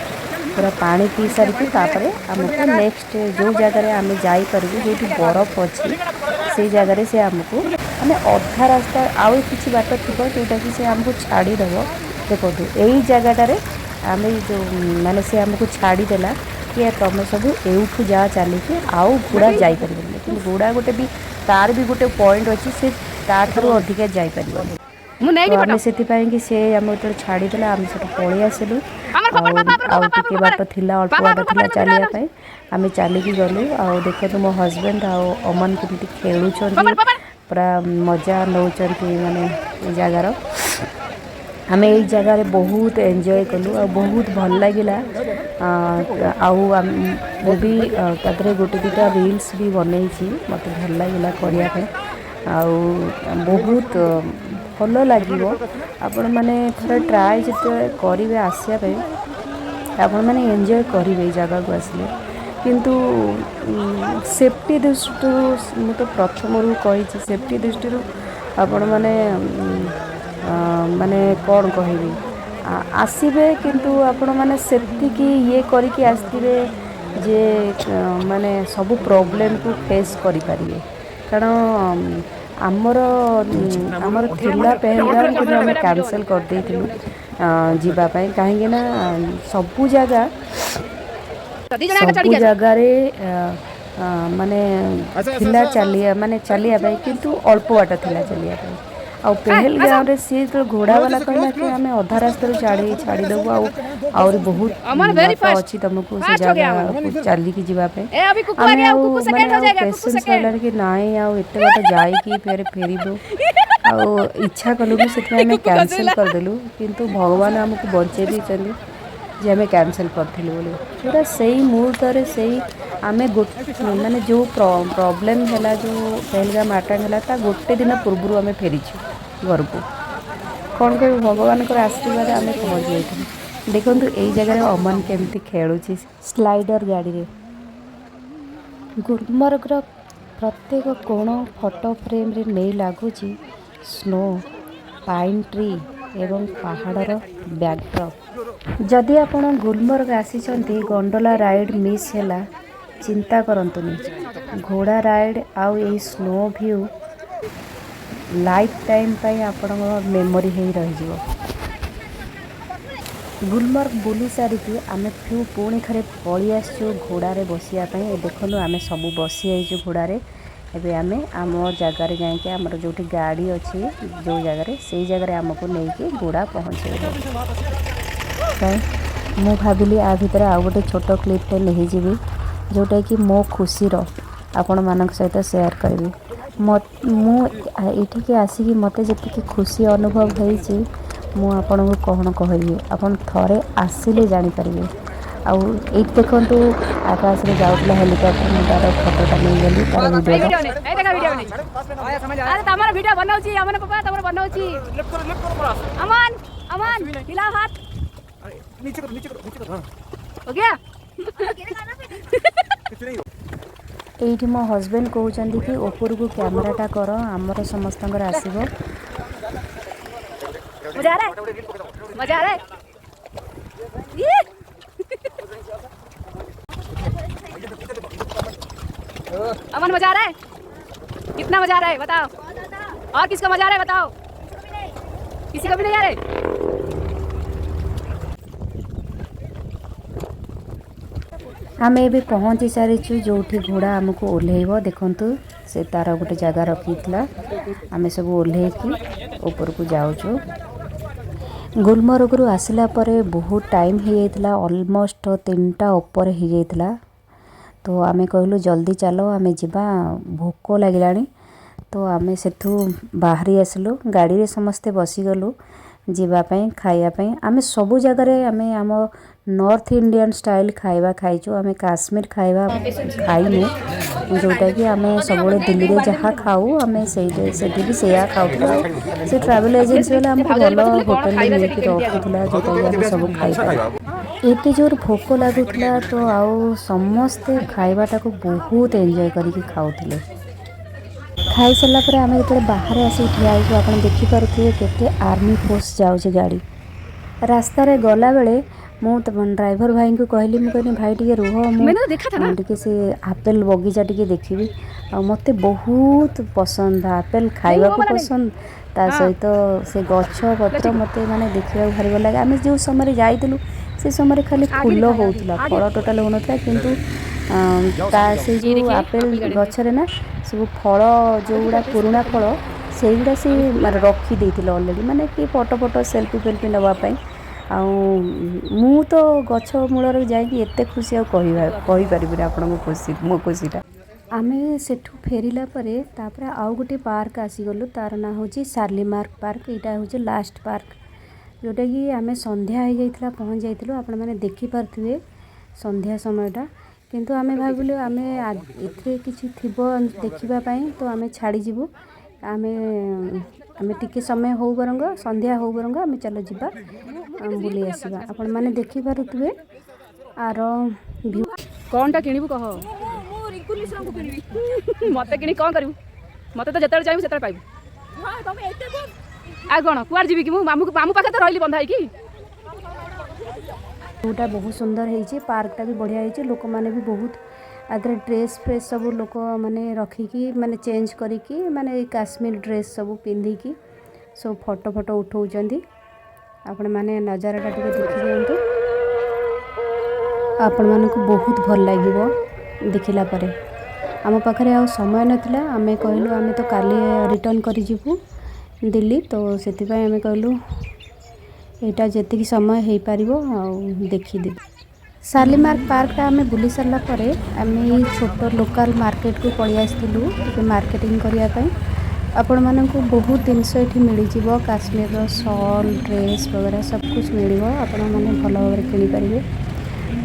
ପୁରା ପାଣି ପିଇ ସାରିକି ତାପରେ ଆମକୁ ନେକ୍ସଟ ଯେଉଁ ଜାଗାରେ ଆମେ ଯାଇପାରିବୁ, ଯେଉଁଠି ବରଫ ଅଛି, ସେଇ ଜାଗାରେ ସେ ଆମକୁ, ମାନେ ଅଧା ରାସ୍ତା ଆଉ କିଛି ବାଟ ଥିବ, ଯେଉଁଟାକି ସେ ଆମକୁ ଛାଡ଼ିଦେବ। ଦେଖନ୍ତୁ, ଏଇ ଜାଗାଟାରେ ଆମେ ଯେଉଁ, ମାନେ ସେ ଆମକୁ ଛାଡ଼ିଦେଲା କି ତମେ ସବୁ ଏଇଠୁ ଯାଅ ଚାଲିକି, ଆଉ ଘୋଡ଼ା ଯାଇପାରିବନି। କିନ୍ତୁ ଘୋଡ଼ା ଗୋଟେ ବି, ତାର ବି ଗୋଟେ ପଏଣ୍ଟ ଅଛି, ସେ ତାଠାରୁ ଅଧିକା ଯାଇପାରିବନି। ମୁଁ ନେଇନି। ତ ଆମେ ସେଥିପାଇଁ କି ସେ ଆମକୁ ଯେତେବେଳେ ଛାଡ଼ିଦେଲା, ଆମେ ସେଠୁ ପଳେଇ ଆସିଲୁ। ଆଉ ଆଉ ଟିକେ ବାଟ ଥିଲା, ଅଳ୍ପ ବାଟ ଥିଲା ଚାଲିବା ପାଇଁ, ଆମେ ଚାଲିକି ଗଲୁ। ଆଉ ଦେଖନ୍ତୁ, ମୋ ହଜବେଣ୍ଡ ଆଉ ଅମନ କେମିତି ଖେଳୁଛନ୍ତି, ପୁରା ମଜା ନେଉଛନ୍ତି ମାନେ ଏ ଜାଗାର। ଆମେ ଏଇ ଜାଗାରେ ବହୁତ ଏନ୍ଜୟ କଲୁ ଆଉ ବହୁତ ଭଲ ଲାଗିଲା। ଆଉ ମୁଁ ବି ତା ଦେହରେ ଗୋଟେ ଦୁଇଟା ରିଲ୍ସ ବି ବନେଇଛି, ମୋତେ ଭଲ ଲାଗିଲା କରିବା ପାଇଁ। ଆଉ ବହୁତ ଭଲ ଲାଗିବ। ଆପଣମାନେ ଥରେ ଟ୍ରାଏ ଯେତେବେଳେ କରିବେ ଆସିବା ପାଇଁ, ଆପଣମାନେ ଏନ୍ଜୟ କରିବେ ଏଇ ଜାଗାକୁ ଆସିଲେ। କିନ୍ତୁ ସେଫ୍ଟି ଦୃଷ୍ଟିରୁ, ମୁଁ ତ ପ୍ରଥମରୁ କହିଛି, ସେଫ୍ଟି ଦୃଷ୍ଟିରୁ ଆପଣମାନେ, ମାନେ କ'ଣ କହିବି, ଆସିବେ କିନ୍ତୁ ଆପଣମାନେ ସେତିକି ଇଏ କରିକି ଆସିଥିବେ ଯେ ମାନେ ସବୁ ପ୍ରୋବ୍ଲେମକୁ ଫେସ୍ କରିପାରିବେ। କାରଣ ଆମର ଥିଲା ପେହେଲଗାମ, କିନ୍ତୁ ଆମେ କ୍ୟାନସେଲ୍ କରିଦେଇଥିଲୁ ଯିବା ପାଇଁ, କାହିଁକି ନା ସବୁ ଜାଗାରେ ମାନେ ଥିଲା ଚାଲିବା, ମାନେ ଚାଲିବା ପାଇଁ, କିନ୍ତୁ ଅଳ୍ପ ବାଟ ଥିଲା ଚାଲିବା ପାଇଁ। ଆଉ ପେହେଲଗାଁରେ ସିଏ ଯେତେବେଳେ ଘୋଡ଼ାବାଲା କହିଲା କି ଆମେ ଅଧା ରାସ୍ତାରୁ ଛାଡ଼ିଦେବୁ ଆଉ ଆହୁରି ବହୁତ ବାଟ ଅଛି ତୁମକୁ ସେ ଜାଗାକୁ ଚାଲିକି ଯିବା ପାଇଁ, ଆମେ ଆଉ ମାନେ ଆଉ ପେସେନ୍ସ ରହିଲାନି କି ନାଇଁ, ଆଉ ଏତେ ବାଟ ଯାଇକି ଫେର ଫେରିବୁ, ଆଉ ଇଚ୍ଛା କଲୁନି। ସେଥିପାଇଁ ଆମେ କ୍ୟାନସେଲ୍ କରିଦେଲୁ। କିନ୍ତୁ ଭଗବାନ ଆମକୁ ବଞ୍ଚେଇ ଦେଇଛନ୍ତି ଯେ ଆମେ କ୍ୟାନସେଲ୍ କରିଥିଲୁ ବୋଲି। ପୁରା ସେଇ ମୁହୂର୍ତ୍ତରେ ସେଇ ଆମେ ମାନେ ଯେଉଁ ପ୍ରୋବ୍ଲେମ୍ ହେଲା, ଯେଉଁ ପେହେଲଗାମ ଆଟାକ୍ ହେଲା, ତା ଗୋଟେ ଦିନ ପୂର୍ବରୁ ଆମେ ଫେରିଛୁ ଘରକୁ। କ'ଣ କହିବୁ, ଭଗବାନଙ୍କର ଆଶୀର୍ବାଦ, ଆମେ ପହଞ୍ଚି ଯାଇଥିଲୁ। ଦେଖନ୍ତୁ, ଏଇ ଜାଗାରେ ଅମନ କେମିତି ଖେଳୁଛି ସ୍ଲାଇଡ଼ର ଗାଡ଼ିରେ। ଗୁଲମର୍ଗର ପ୍ରତ୍ୟେକ କୋଣ ଫଟୋ ଫ୍ରେମ୍ରେ ନେଇ ଲାଗୁଛି। ସ୍ନୋ, ପାଇନ୍ ଟ୍ରି ଏବଂ ପାହାଡ଼ର ବ୍ୟାକ୍ଡ୍ରପ୍। ଯଦି ଆପଣ ଗୁଲମର୍ଗ ଆସିଛନ୍ତି, ଗଣ୍ଡୋଲା ରାଇଡ଼୍ ମିସ୍ ହେଲା, ଚିନ୍ତା କରନ୍ତୁନି। ଘୋଡ଼ା ରାଇଡ଼୍ ଆଉ ଏଇ ସ୍ନୋ ଭ୍ୟୁ ଲାଇଫ୍ ଟାଇମ୍ ପାଇଁ ଆପଣଙ୍କ ମେମୋରି ହେଇ ରହିଯିବ। ଗୁଲମର୍ଗ ବୁଲି ସାରିକି ଆମେ ପୁଣି ଥରେ ପଳେଇ ଆସିଛୁ ଘୋଡ଼ାରେ ବସିବା ପାଇଁ। ଏ ଦେଖନ୍ତୁ, ଆମେ ସବୁ ବସିଯାଇଛୁ ଘୋଡ଼ାରେ। ଏବେ ଆମେ ଆମ ଜାଗାରେ ଯାଇକି, ଆମର ଯେଉଁଠି ଗାଡ଼ି ଅଛି ଯେଉଁ ଜାଗାରେ, ସେଇ ଜାଗାରେ ଆମକୁ ନେଇକି ଘୋଡ଼ା ପହଞ୍ଚେଇବ। ମୁଁ ଭାବିଲି ଆ ଭିତରେ ଆଉ ଗୋଟେ ଛୋଟ କ୍ଲିପ୍ଟେ ନେଇଯିବି, ଯେଉଁଟାକି ମୋ ଖୁସିର ଆପଣମାନଙ୍କ ସହିତ ସେୟାର କରିବି। ମୁଁ ଏଇଠିକି ଆସିକି ମୋତେ ଯେତିକି ଖୁସି ଅନୁଭବ ହେଇଛି, ମୁଁ ଆପଣଙ୍କୁ କ'ଣ କହିବି, ଆପଣ ଥରେ ଆସିଲେ ଜାଣିପାରିବେ। ଆଉ ଏଇଠି ଦେଖନ୍ତୁ, ଆକାଶରେ ଯାଉଥିଲା ହେଲିକପ୍ଟର, ମୁଁ ତା'ର ଫଟୋଟା ନେଇଗଲି, ତା'ର ଭିଡ଼ିଓଟା। ଆରେ, ତମର ଭିଡ଼ିଓ ବନାଉଛି ଅମନ ପାପା, ତମର ବନାଉଛି। ଅମନ, ଅମନ, हिलाओ हाथ। नीचे करो, नीचे करो, नीचे करो, हाँ। हो गया। ଏଇଠି ମୋ ହଜବେଣ୍ଡ କହୁଛନ୍ତି କି ଉପରକୁ କ୍ୟାମେରାଟା କର, ଆମର ସମସ୍ତଙ୍କର ଆସିବ। मजा आ रहा है? मजा आ रहा है ये? अमन, मजा आ रहा है? कितना मजा आ रहा है बताओ। और किसको मजा आ रहा है बताओ। किसी को भी नहीं आ रहे? ଆମେ ଏବେ ପହଞ୍ଚି ସାରିଛୁ ଯେଉଁଠି ଘୋଡ଼ା ଆମକୁ ଓହ୍ଲେଇବ। ଦେଖନ୍ତୁ, ସେ ତାର ଗୋଟେ ଜାଗା ରଖିଥିଲା। ଆମେ ସବୁ ଓହ୍ଲେଇକି ଉପରକୁ ଯାଉଛୁ। ଗୁଲମର୍ଗରୁ ଆସିଲା ପରେ ବହୁତ ଟାଇମ୍ ହେଇଯାଇଥିଲା, ଅଲମୋଷ୍ଟ 3ଟା ଉପରେ ହେଇଯାଇଥିଲା। ତ ଆମେ କହିଲୁ, ଜଲ୍ଦି ଚାଲ, ଆମେ ଯିବା, ଭୋକ ଲାଗିଲାଣି। ତ ଆମେ ସେଠୁ ବାହାରି ଆସିଲୁ, ଗାଡ଼ିରେ ସମସ୍ତେ ବସିଗଲୁ ଯିବା ପାଇଁ ଖାଇବା ପାଇଁ। ଆମେ ସବୁ ଜାଗାରେ ଆମେ ଆମ ନର୍ଥ ଇଣ୍ଡିଆନ୍ ଷ୍ଟାଇଲ୍ ଖାଇବା ଖାଇଛୁ, ଆମେ କାଶ୍ମୀର ଖାଇବା ଖାଇନୁ। ଯେଉଁଟାକି ଆମେ ସବୁବେଳେ ଦିଲ୍ଲୀରେ ଯାହା ଖାଉ, ଆମେ ସେଇଠି ସେଠି ବି ସେଇଆ ଖାଉଥିଲୁ। ଆଉ ସେ ଟ୍ରାଭେଲ୍ ଏଜେନ୍ସି ବାଲା ଆମକୁ ଭଲ ହୋଟେଲରେ ନେଇକି ରଖୁଥିଲା, ଯେଉଁଟାକି ଆମେ ସବୁ ଖାଇପାରୁ। ଏତେ ଜୋର ଭୋକ ଲାଗୁଥିଲା ତ ଆଉ ସମସ୍ତେ ଖାଇବାଟାକୁ ବହୁତ ଏନ୍ଜୟ କରିକି ଖାଉଥିଲେ। ଖାଇସାରିଲା ପରେ ଆମେ ଯେତେବେଳେ ବାହାରେ ଆସିକି ଠିଆ ହେଇଛୁ, ଆପଣ ଦେଖିପାରୁଥିବେ କେତେ ଆର୍ମି ଫୋର୍ସ ଯାଉଛି ଗାଡ଼ି ରାସ୍ତାରେ ଗଲାବେଳେ। ମୁଁ ତ ଡ୍ରାଇଭର ଭାଇଙ୍କୁ କହିଲି, ମୁଁ କହିଲି, ଭାଇ ଟିକେ ରୁହ, ମୁଁ मैंने तो देखा था ना। ଟିକେ ସେ ଆପେଲ ବଗିଚା ଟିକେ ଦେଖିବି। ଆଉ ମୋତେ ବହୁତ ପସନ୍ଦ ଆପେଲ ଖାଇବାକୁ वाला नहीं। ପସନ୍ଦ, ତା ସହିତ ସେ ଗଛ ପତ୍ର ମୋତେ ମାନେ ଦେଖିବାକୁ ଭାରି ଭଲ ଲାଗେ। ଆମେ ଯେଉଁ ସମୟରେ ଯାଇଥିଲୁ, ସେ ସମୟରେ ଖାଲି ଫୁଲ ହେଉଥିଲା, ଫଳ ଟୋଟାଲ ହେଉନଥିଲା। କିନ୍ତୁ ତା ସେ ଯେଉଁ ଆପେଲ ଗଛରେ ନା ସବୁ ଫଳ ଯେଉଁଗୁଡ଼ା ପୁରୁଣା ଫଳ, ସେଇଗୁଡ଼ା ସେ ମାନେ ରଖିଦେଇଥିଲେ ଅଲରେଡ଼ି, ମାନେ କି ଫଟୋ ଫଟୋ ସେଲ୍ଫି ଫେଲ୍ଫି ନେବା ପାଇଁ। ଆଉ ମୁଁ ତ ଗଛ ମୂଳରେ ଯାଇକି ଏତେ ଖୁସି, ଆଉ କହିବା କହିପାରିବିନି ଆପଣଙ୍କୁ ଖୁସି, ମୋ ଖୁସିଟା। ଆମେ ସେଠୁ ଫେରିଲା ପରେ ତାପରେ ଆଉ ଗୋଟେ ପାର୍କ ଆସିଗଲୁ। ତାର ନାଁ ହେଉଛି ଶାଲିମାର ପାର୍କ। ଏଇଟା ହେଉଛି ଲାଷ୍ଟ ପାର୍କ, ଯେଉଁଟାକି ଆମେ ସନ୍ଧ୍ୟା ହେଇଯାଇଥିଲା ପହଞ୍ଚି ଯାଇଥିଲୁ। ଆପଣମାନେ ଦେଖିପାରୁଥିବେ ସନ୍ଧ୍ୟା ସମୟଟା। କିନ୍ତୁ ଆମେ ଭାବିଲୁ ଆମେ ଏଥିରେ କିଛି ଥିବ ଦେଖିବା ପାଇଁ, ତ ଆମେ ଛାଡ଼ିଯିବୁ। ଆମେ ଟିକେ ସମୟ ହଉ ବରଂ, ସନ୍ଧ୍ୟା ହଉ ବରଂ, ଆମେ ଚାଲ ଯିବା, ବୁଲି ଆସିବା। ଆପଣମାନେ ଦେଖିପାରୁଥିବେ ଆର ଭିଉ। କ'ଣଟା କିଣିବୁ କହ। ମୁଁ ରିଙ୍କୁ ମିଶ୍ରଙ୍କୁ କିଣିବି। ମତେ କିଣି କ'ଣ କରିବୁ? ମତେ ତ ଯେତେବେଳେ ଚାହିଁବୁ ସେତେବେଳେ ପାଇବୁ। ହଁ, ତମେ ଏତେ କୁହ। ଆଉ କ'ଣ, କୁଆଡ଼େ ଯିବି କି ମୁଁ? ମାମୁଁ ମାମୁଁ ପାଖରେ ତ ରହିଲି ବନ୍ଧା ହେଇକି। ଭିଉଟା ବହୁତ ସୁନ୍ଦର ହେଇଛି, ପାର୍କଟା ବି ବଢ଼ିଆ ହେଇଛି। ଲୋକମାନେ ବି ବହୁତ ଆ ଦେହରେ ଡ୍ରେସ୍ ଫ୍ରେସ୍ ସବୁ ଲୋକମାନେ ରଖିକି, ମାନେ ଚେଞ୍ଜ କରିକି, ମାନେ ଏଇ କାଶ୍ମୀର ଡ୍ରେସ୍ ସବୁ ପିନ୍ଧିକି ସବୁ ଫଟୋ ଫଟୋ ଉଠାଉଛନ୍ତି। ଆପଣମାନେ ନଜାରାଟା ଟିକେ ଦେଖିଦିଅନ୍ତୁ, ଆପଣମାନଙ୍କୁ ବହୁତ ଭଲ ଲାଗିବ ଦେଖିଲା ପରେ। ଆମ ପାଖରେ ଆଉ ସମୟ ନଥିଲା। ଆମେ କହିଲୁ ଆମେ ତ କାଲି ରିଟର୍ଣ୍ଣ କରିଯିବୁ ଦିଲ୍ଲୀ, ତ ସେଥିପାଇଁ ଆମେ କହିଲୁ ଏଇଟା ଯେତିକି ସମୟ ହେଇପାରିବ ଆଉ ଦେଖିଦେବୁ। ଶାଲିମାର ପାର୍କଟା ଆମେ ବୁଲି ସାରିଲା ପରେ ଆମେ ଏଇ ଛୋଟ ଲୋକାଲ୍ ମାର୍କେଟକୁ ପଳେଇ ଆସିଥିଲୁ ଟିକେ ମାର୍କେଟିଂ କରିବା ପାଇଁ। ଆପଣମାନଙ୍କୁ ବହୁତ ଜିନିଷ ଏଠି ମିଳିଯିବ। କାଶ୍ମୀରର ସଲ୍, ଡ୍ରେସ୍ ବଗେରା ସବୁ କିଛି ମିଳିବ, ଆପଣମାନେ ଭଲ ଭାବରେ କିଣିପାରିବେ।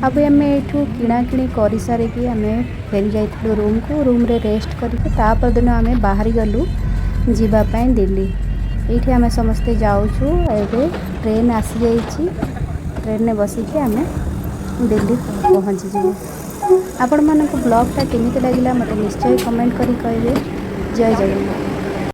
ଆଉ ବି ଆମେ ଏଇଠୁ କିଣାକିଣି କରିସାରିକି ଆମେ ଫେରି ଯାଇଥିଲୁ ରୁମ୍କୁ। ରୁମ୍ରେ ରେଷ୍ଟ କରିକି ତାପରଦିନ ଆମେ ବାହାରି ଗଲୁ ଯିବା ପାଇଁ ଦିଲ୍ଲୀ। ଏଇଠି ଆମେ ସମସ୍ତେ ଯାଉଛୁ। ଏବେ ଟ୍ରେନ୍ ଆସିଯାଇଛି। ଟ୍ରେନ୍ରେ ବସିକି ଆମେ ଦିଲ୍ଲୀ ପହଞ୍ଚିଯିବୁ। ଆପଣମାନଙ୍କୁ ବ୍ଲଗ୍ଟା କେମିତି ଲାଗିଲା, ମୋତେ ନିଶ୍ଚୟ କମେଣ୍ଟ କରି କହିବେ। ଜୟ ଜଗନ୍ନାଥ।